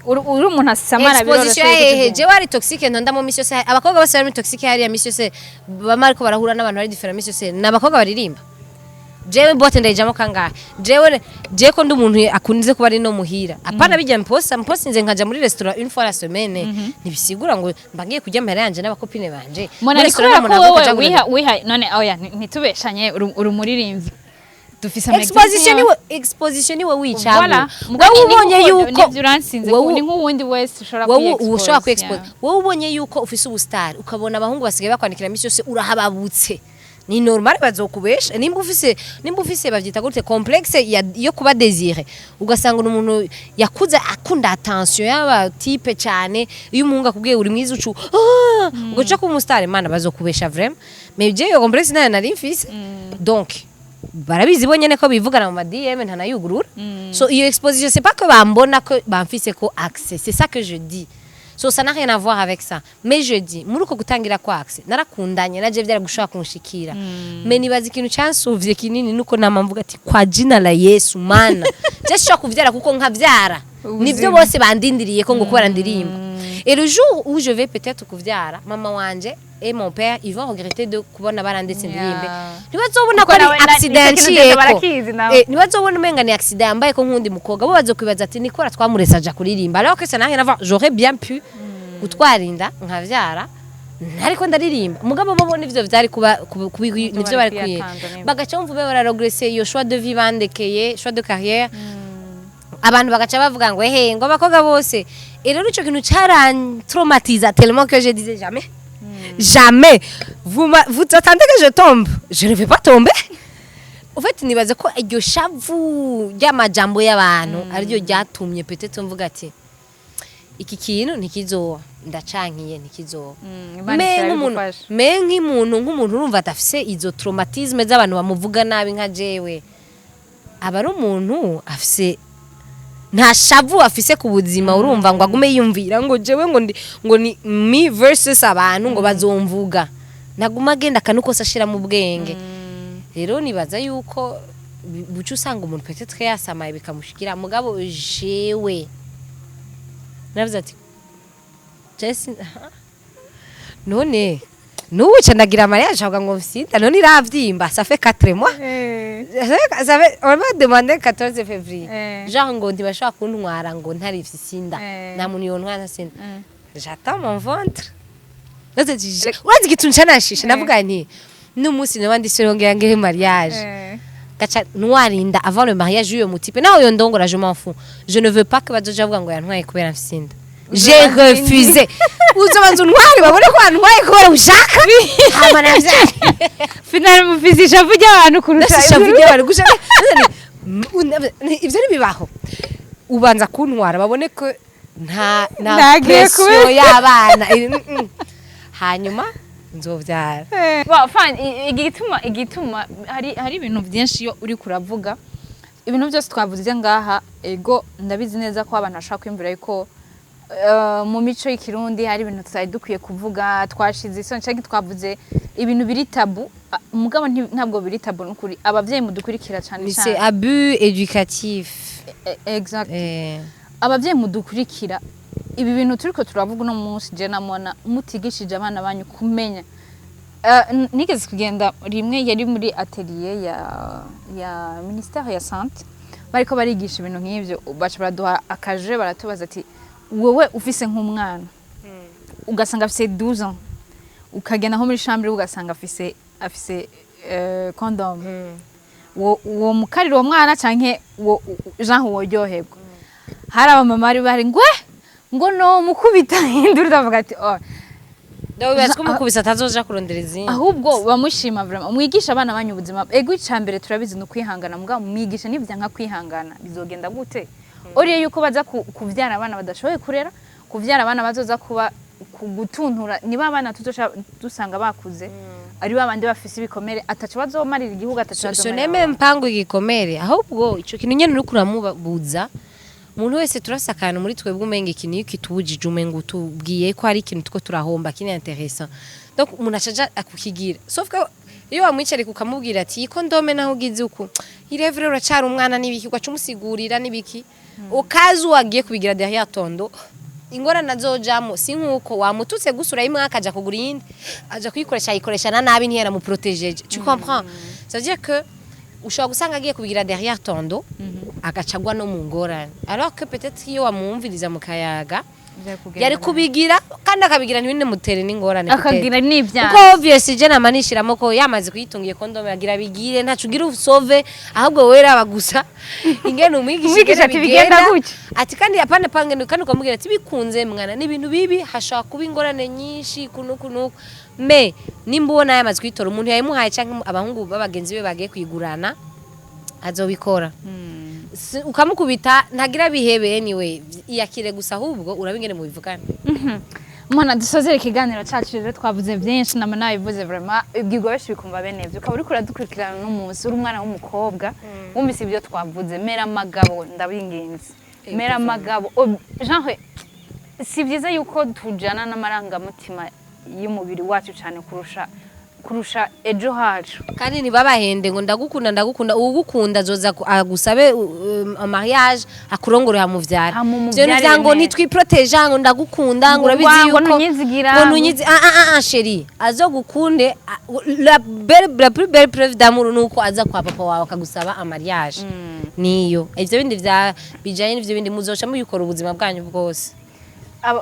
uri umuntu asamara biroroshye. Exposition hehe? Jewe ari toxique ntondamo misi yose, abakobwa bose bari muri toxique hariya misi yose, bama ariko barahura n'abantu bari différent misi yose, ni abakobwa baririmba. Jewe boîte ndayijamo kangahe? Jewe je ko ndi umuntu akunze kuba ari no muhira, apana bijya mposa mposinze nkaja muri restaurant une fois la semaine, ntibisigura ngo mba ngiye kurya amahera yanje n'aba copines banje. Mona, Muri ni kubera restaurant ko nta muntu wowe avuga wiha wiha none oya, ntitubeshanye, uri umuririmbyi, dufise ama exposition. example. Niwe exposition, niwe wicagura. Voilà. Wowe ubonye yuko nivyo uransinze, ni nk'uwundi wese ushobora wowe kwi-expose, ushobora kwi-expose. Wowe ubonye yuko ufise ubu star, ukabona abahungu basigaye bakwandikira misi yose, urahababutse, ni normal bazokubesha. Nimba ufise bavyita gute, complexe yo kuba désiré, ugasanga umuntu yakuze akunda attention y'aba type cyane, iyo umuhungu akubwiye uri mwiza ucu ah, ugaca kuba umu star, mana, bazokubesha vraiment. Mais je iyo complexe nayo nari mfise, donc barabizi bo nyene ko bivugana mu ma DM ntanayugurura. So iyo exposition, c'est pas que bambona ko bamfise ko accès, c'est ça que je dis. So ça n'a rien à voir avec ça, mais je dis muri uko gutangira kwa accès narakundanye naje byari gushaka kunshikira. Mais nibaza ikintu cansuvye kinini nuko nama mvuga ati kwa jina la Yesu, mana, je shobora kuvyara, kuko nkavyara nivyo bose bandindiriye ko ngo kubera ndirimba. Et le jour où je vais peut-être kuvyara, mama wanje et mon père, ils vont regretter de kubona barandetse ndirimbe. Ntibazobona ko Kuko ari nawe accident nicyo kintu nciyeko. barakizi nawe. Ntibazobona umenga ni accident yambaye ko nk'undi mukobwa, bo bazokwibaza ati nikora twamuretse aja kuririmba, alors que ça n'a rien à voir. J'aurais bien pu gutwara inda nkavyara ntariko ndaririmba, mugabo bo nivyo vyari kuba nivyo bari kwiye. Kwiyatanga nibyo. Bagaca bumva ube bararegresse iyo choix de vie bandekeye, choix de carrière. Abantu bagaca bavuga ngo ehe, ngo abakobwa bose. Et rero ico kintu carantraumatiza tellement que je disais jamais, jamais, vous attendez que je tombe, je ne vais pas tomber. En fait, nibaza ko iryo shavu ry'amajambo y'abantu ariryo ryatumye peut-être mvuga ati iki kintu ntikizoba, ndacankiye, ntikizoba. Imana Me ishobora nk'umuntu bigufasha. Me nk'umuntu urumva adafise izo traumatisme z'abantu bamuvuga nabi nka jewe, aba ari umuntu afise nta shavu afise ku buzima, urumva ngo agume yiyumvira ngo jewe ngo ndi ngo ni me versus abantu ngo bazomvuga, naguma agenda akantu kose ashira mu bwenge. Rero nibaza yuko buca usanga umuntu peut-être yasamaye bikamushikira, mugabo jewe naravuze ati Jesse, none n'ubu ca ndagira mariage avuga ngo mfite, none iravyimba, ça fait 4 mois. Ça fait, on m'a demandé 14 février. Genre ngo ntibashobora kuntwara ngo ntarifise inda. Nta muntu yontwara ntafise inda. J'attends mon ventre. Urazi igituntu canashishe, navuga nti n'umunsi noba ndi sure ngira ngire mariage, gaca ntwarinda avant le mariage y'uyo mu type, naho yondongora, je m'en fous, je ne veux pas que bazoja bavuga ngo yantwaye kubera mfise inda. J'ai refusé. Uzobanza untware babone ko wantwaye kubera ushaka, hama navyare. Finalement mufise ishavu ry'abantu kurusha Ndafise ishavu ry'abantu gushaka ivyo ntibibaho. Ubanza kuntwara babone ko nta Ntagiye pression y'abana. Hanyuma nzovyara. Bon, fine, igituma hari ibintu byinshi iyo uri kuravuga ibintu byose twavuze ngaha, ego ndabizi neza ko abantu bashobora kwiyumvira yuko mu mico y'ikirundi hari ibintu tutari dukwiye kuvuga, twashize isoni cyangwa twavuze ibintu biri tabou. Mugabo ntabwo biri tabou n'ukuri, abavyeyi mudukurikira cyane C'est cyane. Abus éducatif. Exact. Abavyeyi mudukurikira, ibi bintu turiko turavuga uno munsi je namona mutigishije abana banyu kumenya. Nigeze kugenda rimwe, yari muri atelier ya ministère ya santé, bariko barigisha ibintu nk'ivyo, baca baraduha akaje, baratubaza ati wowe ufise nk'umwana ugasanga afise 12 ans, ukagenda nko muri chambre ugasanga afise condom, wo mukarira uwo mwana canke wo genre woryoherwa? Hari abamama bari bari ngwe ngo no mukubita induru, ndavuga ati oh. Ndabibaza ko umukubise atazoja kurondera izindi. Ahubwo bamushima vraiment. Mwigisha abana banyu ubuzima. Ego, icambere turabizi ni ukwihangana, mugabo mwigisha nivyanka kwihangana bizogenda gute? Oriye yuko baza kuvyara abana badashoboye kurera, kuvyara abana bazoza kuba gutuntura, niba abana tuzoca dusanga bakuze ari babandi bafise ibikomere, ataco bazomarira igihugu, ataco Ce bazomarira n'est même pas ngo igikomere, ahubwo ico kintu nyene uriko uramubuza. Umuntu wese turafise akantu muri twebwe, umenga ikintu iyo kitubujije, umenga utubwiye ko hari ikintu tuko turahomba kini intéressant, donc umuntu acaja akukigira. Sauf que iyo wamwicarika ukamubwira ati: "Condom naho ugize uku irevure uracari umwana", n'ibiki, ugaca umusigurira n'ibiki, ukaza wagiye kubigira derrière ton dos, ingorane azojamo si nkuko wamututse gusa. Urayimwe akaja kugura iyindi, aja kuyikoresha, ayikoresha na nabi, ntiyara mu protéger, tu comprends? Ça veut dire que ushobora gusanga agiye kubigira derrière ton dos, agaca agwa no mu ngorane, alors que peut-être iyo wamwumviriza mu kayaga yari kubigira, kandi akabigira ntibinemutere n'ingorane peut-être. Akagira n'ibyaha. Kuko obviously je nama nishiramo ko yamaze kuyitunga iyo condom, agira bigire, ntaco ugira usove, ahubwo wowe raba gusa ingene umwigisha. Umwigisha ati: "Bigenda gutya." Ati kandi apana pange, kandi ukamubwira ati: "Bikunze mwana, ni ibintu bibi, hashobora kuba ingorane nyinshi kunuku kunuku." Me nimba ubona yamaze kuyitora, umuntu yayimuhaye canke abahungu b'abagenzi be bagiye kuyigurana, azobikora. Ukamukubita ntagira bihebe. Anyway, iyakire gusa, ahubwo urabe ingene mubivugana. Mwana, dusozere ikiganiro cacu rero. Twavuze byinshi, nama nabivuze, vraiment ibwirwa benshi bikumva bene ivyo. Ukaba uriko uradukurikirana n'umunsi uri umwana w'umukobwa, wumvise ibyo twavuze, mera amagabo, ndabinginze, mera amagabo. Genre si byiza yuko tujana n'amarangamutima y'umubiri wacu cyane kurusha ejo hacu. Kandi ntibabahende ngo ndagukunda, ndagukunda. Uwugukunda azoza agusabe mariage, akurongore, hamuvyara. Hamumuvyarire. Ivyo nivya ngo Neza. ntitwiproteja, ngo ndagukunda, ngo Ngo urabizi ngo yuko ntunyizigira. Ngo ntunyizi. Ah ah ah, chérie, azogukunde. La plus belle preuve d'amour nuko aza kwa papa wawe akagusaba mariage. Niyo ivyo bindi vya bijanye n'ivyo bindi muzoca mubikora ubuzima bwanyu bwose.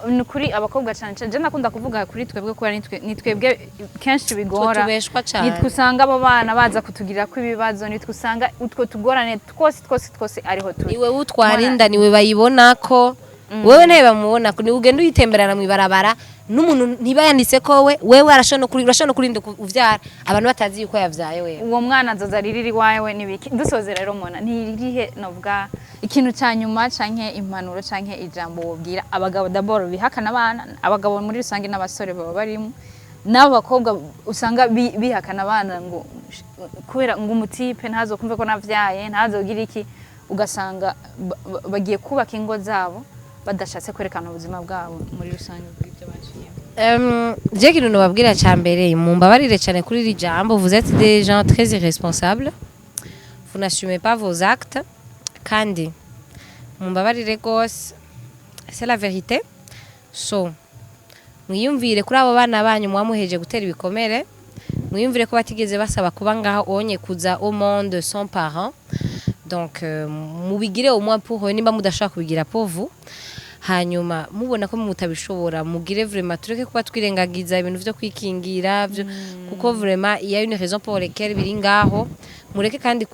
Ni ukuri, abakobwa cyane cyane, je ndakunda kuvuga kuri twebwe kubera ni twebwe kenshi bigora. Tubeshwa cane. Nitwe usanga abo bana baza kutugirira ko ibibazo, nitwe usanga utwo tugorane twose twose twose ariho turi. Niwe utwara inda, niwe bayibona ko wewe ntawe bamubona ko, niwe ugenda uyitemberana mw'ibarabara n'umuntu ntiba yanditse ko we wewe urashobora no kurinda uvyara abantu batazi yuko yavyaye wewe. Uwo mwana azoza aririra iwawe n'ibiki. Dusoze rero, Mona, ntirihe novuga ikintu cya nyuma canke impanuro canke ijambo wobwira abagabo d'abord bihakana abana, abagabo muri rusange n'abasore baba barimo, n'abo bakobwa usanga bihakana abana ngo kubera ngo umu type ntazokumve ko navyaye, ntazogira iki, ugasanga bagiye kubaka ingo zabo badashatse kwerekana ubuzima bwabo muri rusange bw'ibyo baciyemo? Je kintu nobabwira ca mbere, mumbabarire cyane kuri iri jambo, vous êtes des gens très irresponsables, vous n'assumez pas vos actes. Kandi mumbabarire gose, c'est la vérité. So mwiyumvire kuri abo bana banyu mwamuheje gutera ibikomere, mwiyumvire ko batigeze basaba kuba ngaho onye, kuza au monde sans parents. Donc mubigire au moins pour eux, nimba mudashobora kubigira pour vous. Hanyuma mubona ko mutabishobora, mugire vraiment tureke kuba twirengagiza ibintu vyo kwikingira kuko vraiment il y a une raison pour laquelle biri ngaho. Mureke kandi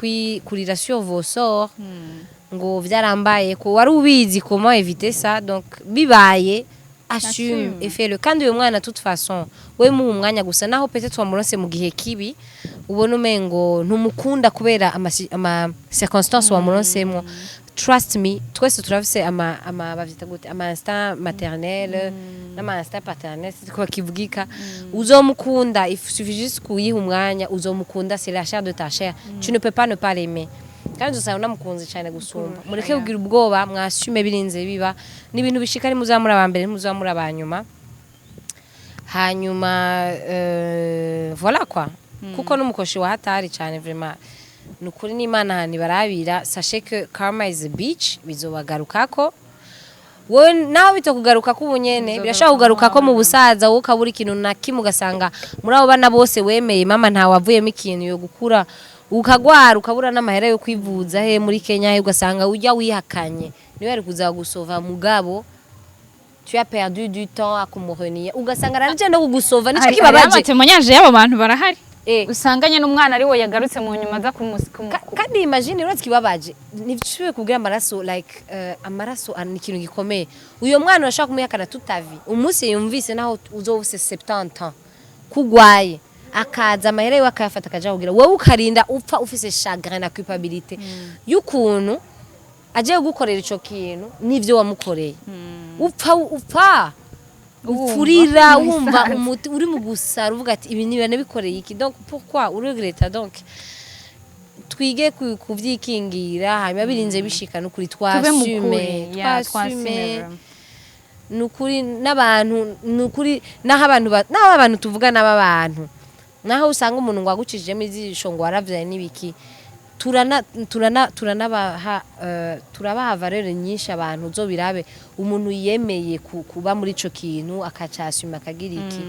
kurira sur vos sorts ngo vyarambaye, ko wari ubizi comment éviter ça. Donc bibaye, assume Assume. et fais-le. Kandi uyu mwana, toute façon we muha umwanya gusa, naho peut-être wamuronse mu gihe kibi, ubona umengo ntumukunda kubera ama circonstances wamuronsemo, trust me, twese turafise ama bavyita gute, ama instinct maternel n'ama instinct paternel, c'est ko kivugika. Uzomukunda, il suffit juste kuyiha umwanya, uzomukunda. C'est la chair de ta chair, tu ne peux pas ne pas l'aimer, kandi uzosanga unamukunze cyane gusumba. Mureke kugira ubwoba, mwasume, birinze biba n'ibintu bishika, ntimuzaba muri aba mbere, ntimuzaba muri aba nyuma. Hanyuma voilà quoi, kuko n'umukoshi wa hatari cyane, vraiment ni ukuri n'Imana ahantu ibarabira. Sachez que karma is a bitch, bizobagarukako. Wowe nawe bitakugaruka ko ubu nyene, birashobora kugaruka ko mu busaza wowe ukabura ikintu na kimwe, ugasanga muri abo bana bose wemeye mama ntawe wavuyemo ikintu yo gukura, ukagwara, ukabura n'amahera yo kwivuza he muri Kenya he, ugasanga ujya wihakanye niwe yari kuza gusova, mugabo tu as perdu du temps à kumurenier, ugasanga aranje no kugusova. Nico Hari kibabaje. ama témoignages y'abo bantu barahari, usanganye n'umwana ari we yagarutse mu nyuma aza Kandi imagine, uretse kibabaje, ntishoboye kubwira amaraso, like amaraso ni ikintu gikomeye. Uyo mwana urashobora kumwihakana tutavi umunsi yumvise, naho uzoba ufise 70 ans kugwaye, akaza amahera yiwe akayafata akaja kugira wowe, ukarinda upfa ufise chagrin na culpabilité y'ukuntu. Agiye gukorera ico kintu n'ivyo wamukoreye, upfa upfa upfurira, wumva umuti uri mu gusara, uvuga ati: "Ibi niba nabikoreye iki?" Donc pourquoi uregretta? Donc twige kuvyikingira, hanyuma birinze bishika n'ukuri Tube mu twasume. Kuri ya Twasume. Twasume. Nukuri n'abantu, nukuri naho abantu naho abantu tuvuga n'abantu, naho usanga umuntu ngo agucishijemo ijisho ngo waravyaye n'ibiki, turana turana turanabaha turabaha valeur nyinshi. Abantu uzobirabe, umuntu yemeye kuba muri ico kintu akacasuma akagira iki.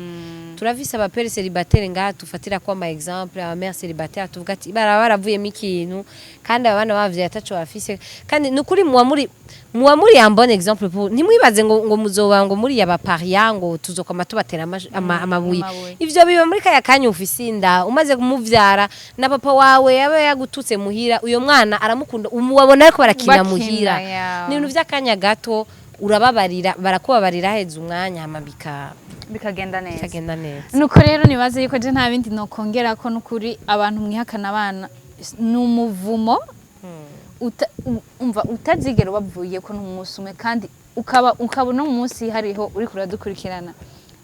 Turafise aba pères célibataires ngaha tufatira ko ama exemple, aba mères célibataires, tuvuga ati baraba baravuyemo ikintu, kandi aba bana bavyaye ataco bafise. Kandi nukuri muwa muri un bon exemple pour ntimwibaze ngo muzoba ngo muri aba paria ngo tuzokoma tubatera amabuye. Amabuye. Ivyo biba muri kaya kanya ufise inda, umaze kumuvyara na papa wawe yaba yagututse muhira, uyo mwana aramukunda, umubabona ariko barakina Bakina, muhira. Ni ibintu vy'akanya gato, urababarira, barakubabarira, heza umwanya hama bikagenda neza. Bikagenda neza. Nuko rero nibaze yuko je nta bindi nokongera ko nukuri abantu mwihakana abana ni umuvumo umva utazigera ubavuye ko n'umunsi umwe. Kandi ukaba uno munsi hariho uriko uradukurikirana,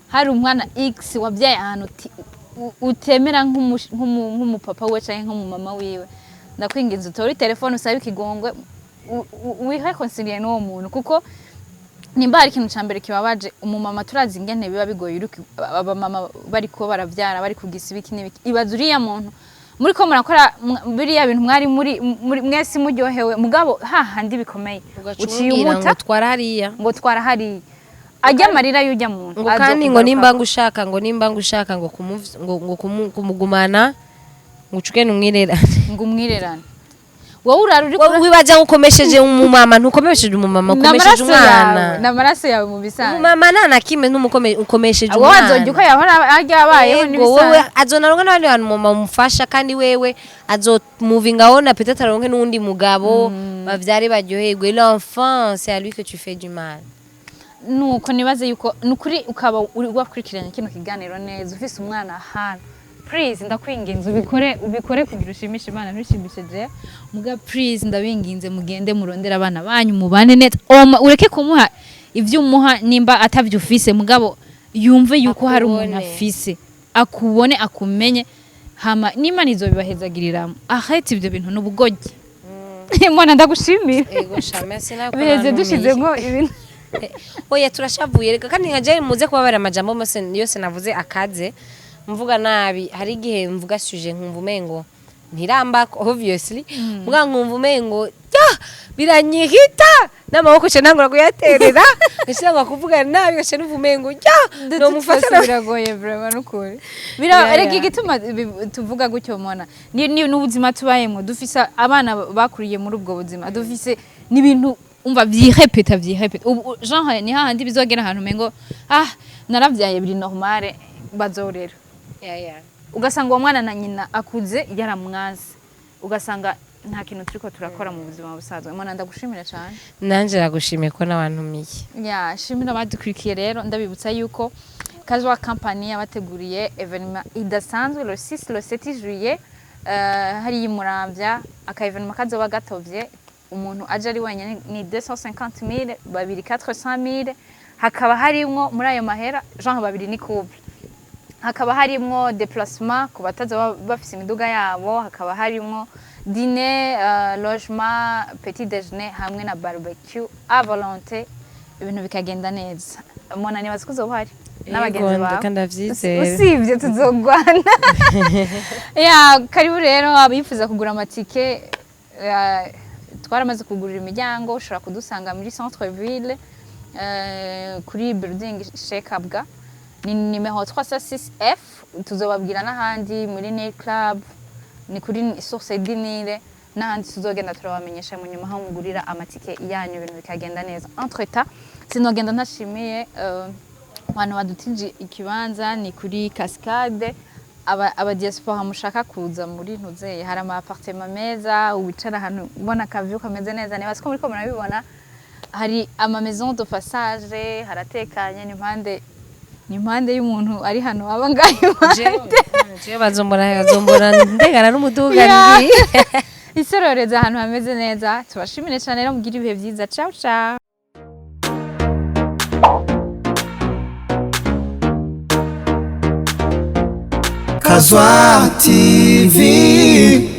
hari umwana X wabyaye ahantu utemera nk'umupapa wiwe canke nk'umumama wiwe, ndakwinginze utore telefone usabe ikigongwe, wiréconcilier n'uwo muntu, kuko nimba hari ikintu ca mbere kibabaje umumama, turazi ingene biba bigoye abamama bariko baravyara, bari kugisa ibiki n'ibiki. Ibaza uriya muntu muriko murakora biriya bintu, mwari muri mwese muryohewe, mugabo hahandi bikomeye uciye ugaca umuta ngo twara hariya. Ngo twara hariya, ajya amarira y'ujya muntu Ngo kandi ngo nimba ngo ushaka ngo kumugumana ngo ucuke numwirerane. Ngo umwirerane, wowe urara uri Wibaza ngo ukomesheje umumama, ntukomesheje umumama, ukomesheje n'amaraso yawe. Umwana. N'amaraso yawe mu bisanzwe. Umumama nta na kimwe ukomesheje Wowe umwana. azojya uko yahora ajya abayeho. Yego, wowe n'ibisanzwe. azonaronka n'abandi bantu mama mumufasha, kandi wewe azomuvinga na peut-être aronke n'uwundi mugabo, bavyare baryoherwe. L'enfant, c'est à lui que tu fais du mal. Nuko nibaze yuko nukuri ukaba uri wakurikiranye kino kiganiro neza, ufise umwana ahantu, please ndakwinginze ubikore, ubikore kugira ushimishe Imana, ntushimishe je muga. Please ndabinginze, mugende murondere abana banyu, mubane neza. Oma ureke kumuha ivyo umuha nimba atavyo ufise, mugabo yumve yuko hari umuntu Akubone. afise, akubone, akumenye, hama n'Imana izobibahezagiriramo. Ahetse ivyo bintu n'ubugoryi. Mwana, ndagushimira. Ego sha, merci nawe ko Biheze nantumiye. dushizemo ibintu. Oya, turashavuye reka. Kandi nka jewe muze kubabara amajambo mose yose navuze akaze mvuga nabi. Hari igihe mvuga sujet nkumva umengo ntirambako, obviously, muga nkumva umengo ya biranyihita n'amaboko ce ntangura kuyaterera, nshaka kuvuga nabi, gace numva umengo ya no mufata. Twese biragoye vraiment nukuri. Rega igituma tuvuga gutyo mona ni n'ubuzima tubayemo, dufise abana bakuriye muri ubwo buzima, dufise n'ibintu umva vyirépéta vyirépéta. Ubu genre ni hahandi bizogera ahantu umengo ah naravyaye, biri normale, bazorera. Ugasanga uwo mwana na nyina akuze yaramwanze, ugasanga nta kintu turiko turakora mu buzima busanzwe. Mona, ndagushimira cyane. Nanje nagushimiye ko nabantumiye. Ya, shimira abadukurikiye. Rero ndabibutsa yuko Kazwa Company yabateguriye événement idasanzwe le 6, le 7 juillet, hariya i Muramvya. Aka événement kazoba gatovye. Umuntu aje ari wenyine ni 250 000, babiri 400 000. Hakaba harimwo muri ayo mahera, genre babiri ni couple, hakaba harimwo déplacement ku bataza bafise imiduga yabo, hakaba harimwo dîner, logement, petit déjeuner hamwe na barbecue à volonté, ibintu bikagenda neza. Mona, nibaza ko uzoba uhari n'abagenzi Yego, bawe. kandi ndavyizera. Usibye tuzogwana. Ya, karibu rero abifuza kugura amatike, ya, twaramaze kugurira imiryango. Ushobora kudusanga muri centre ville, kuri building Shekabwa, ni nimero 306 F. Tuzobabwira n'ahandi muri Nil Club, ni kuri Source du Nil, n'ahandi tuzogenda turabamenyesha mu nyuma aho mugurira amatike yanyu, ibintu bikagenda neza. Entre temps sinogenda ntashimiye abantu badutije ikibanza, ni kuri Cascade. Aba diaspora mushaka kuza muri ntuzeye, hari ama appartement meza, wicara ahantu ubona akaview kameze neza. Niba siko muriko murabibona, hari ama maison de passage, haratekanye, ni impande y'umuntu ari hano aba ngaho impande. Jewe bazombona ndengana n'umuduga. Ndi Isororeza ahantu hameze neza. Tubashimire cyane rero, mugire ibihe byiza. Ciao ciao. Kazwa TV.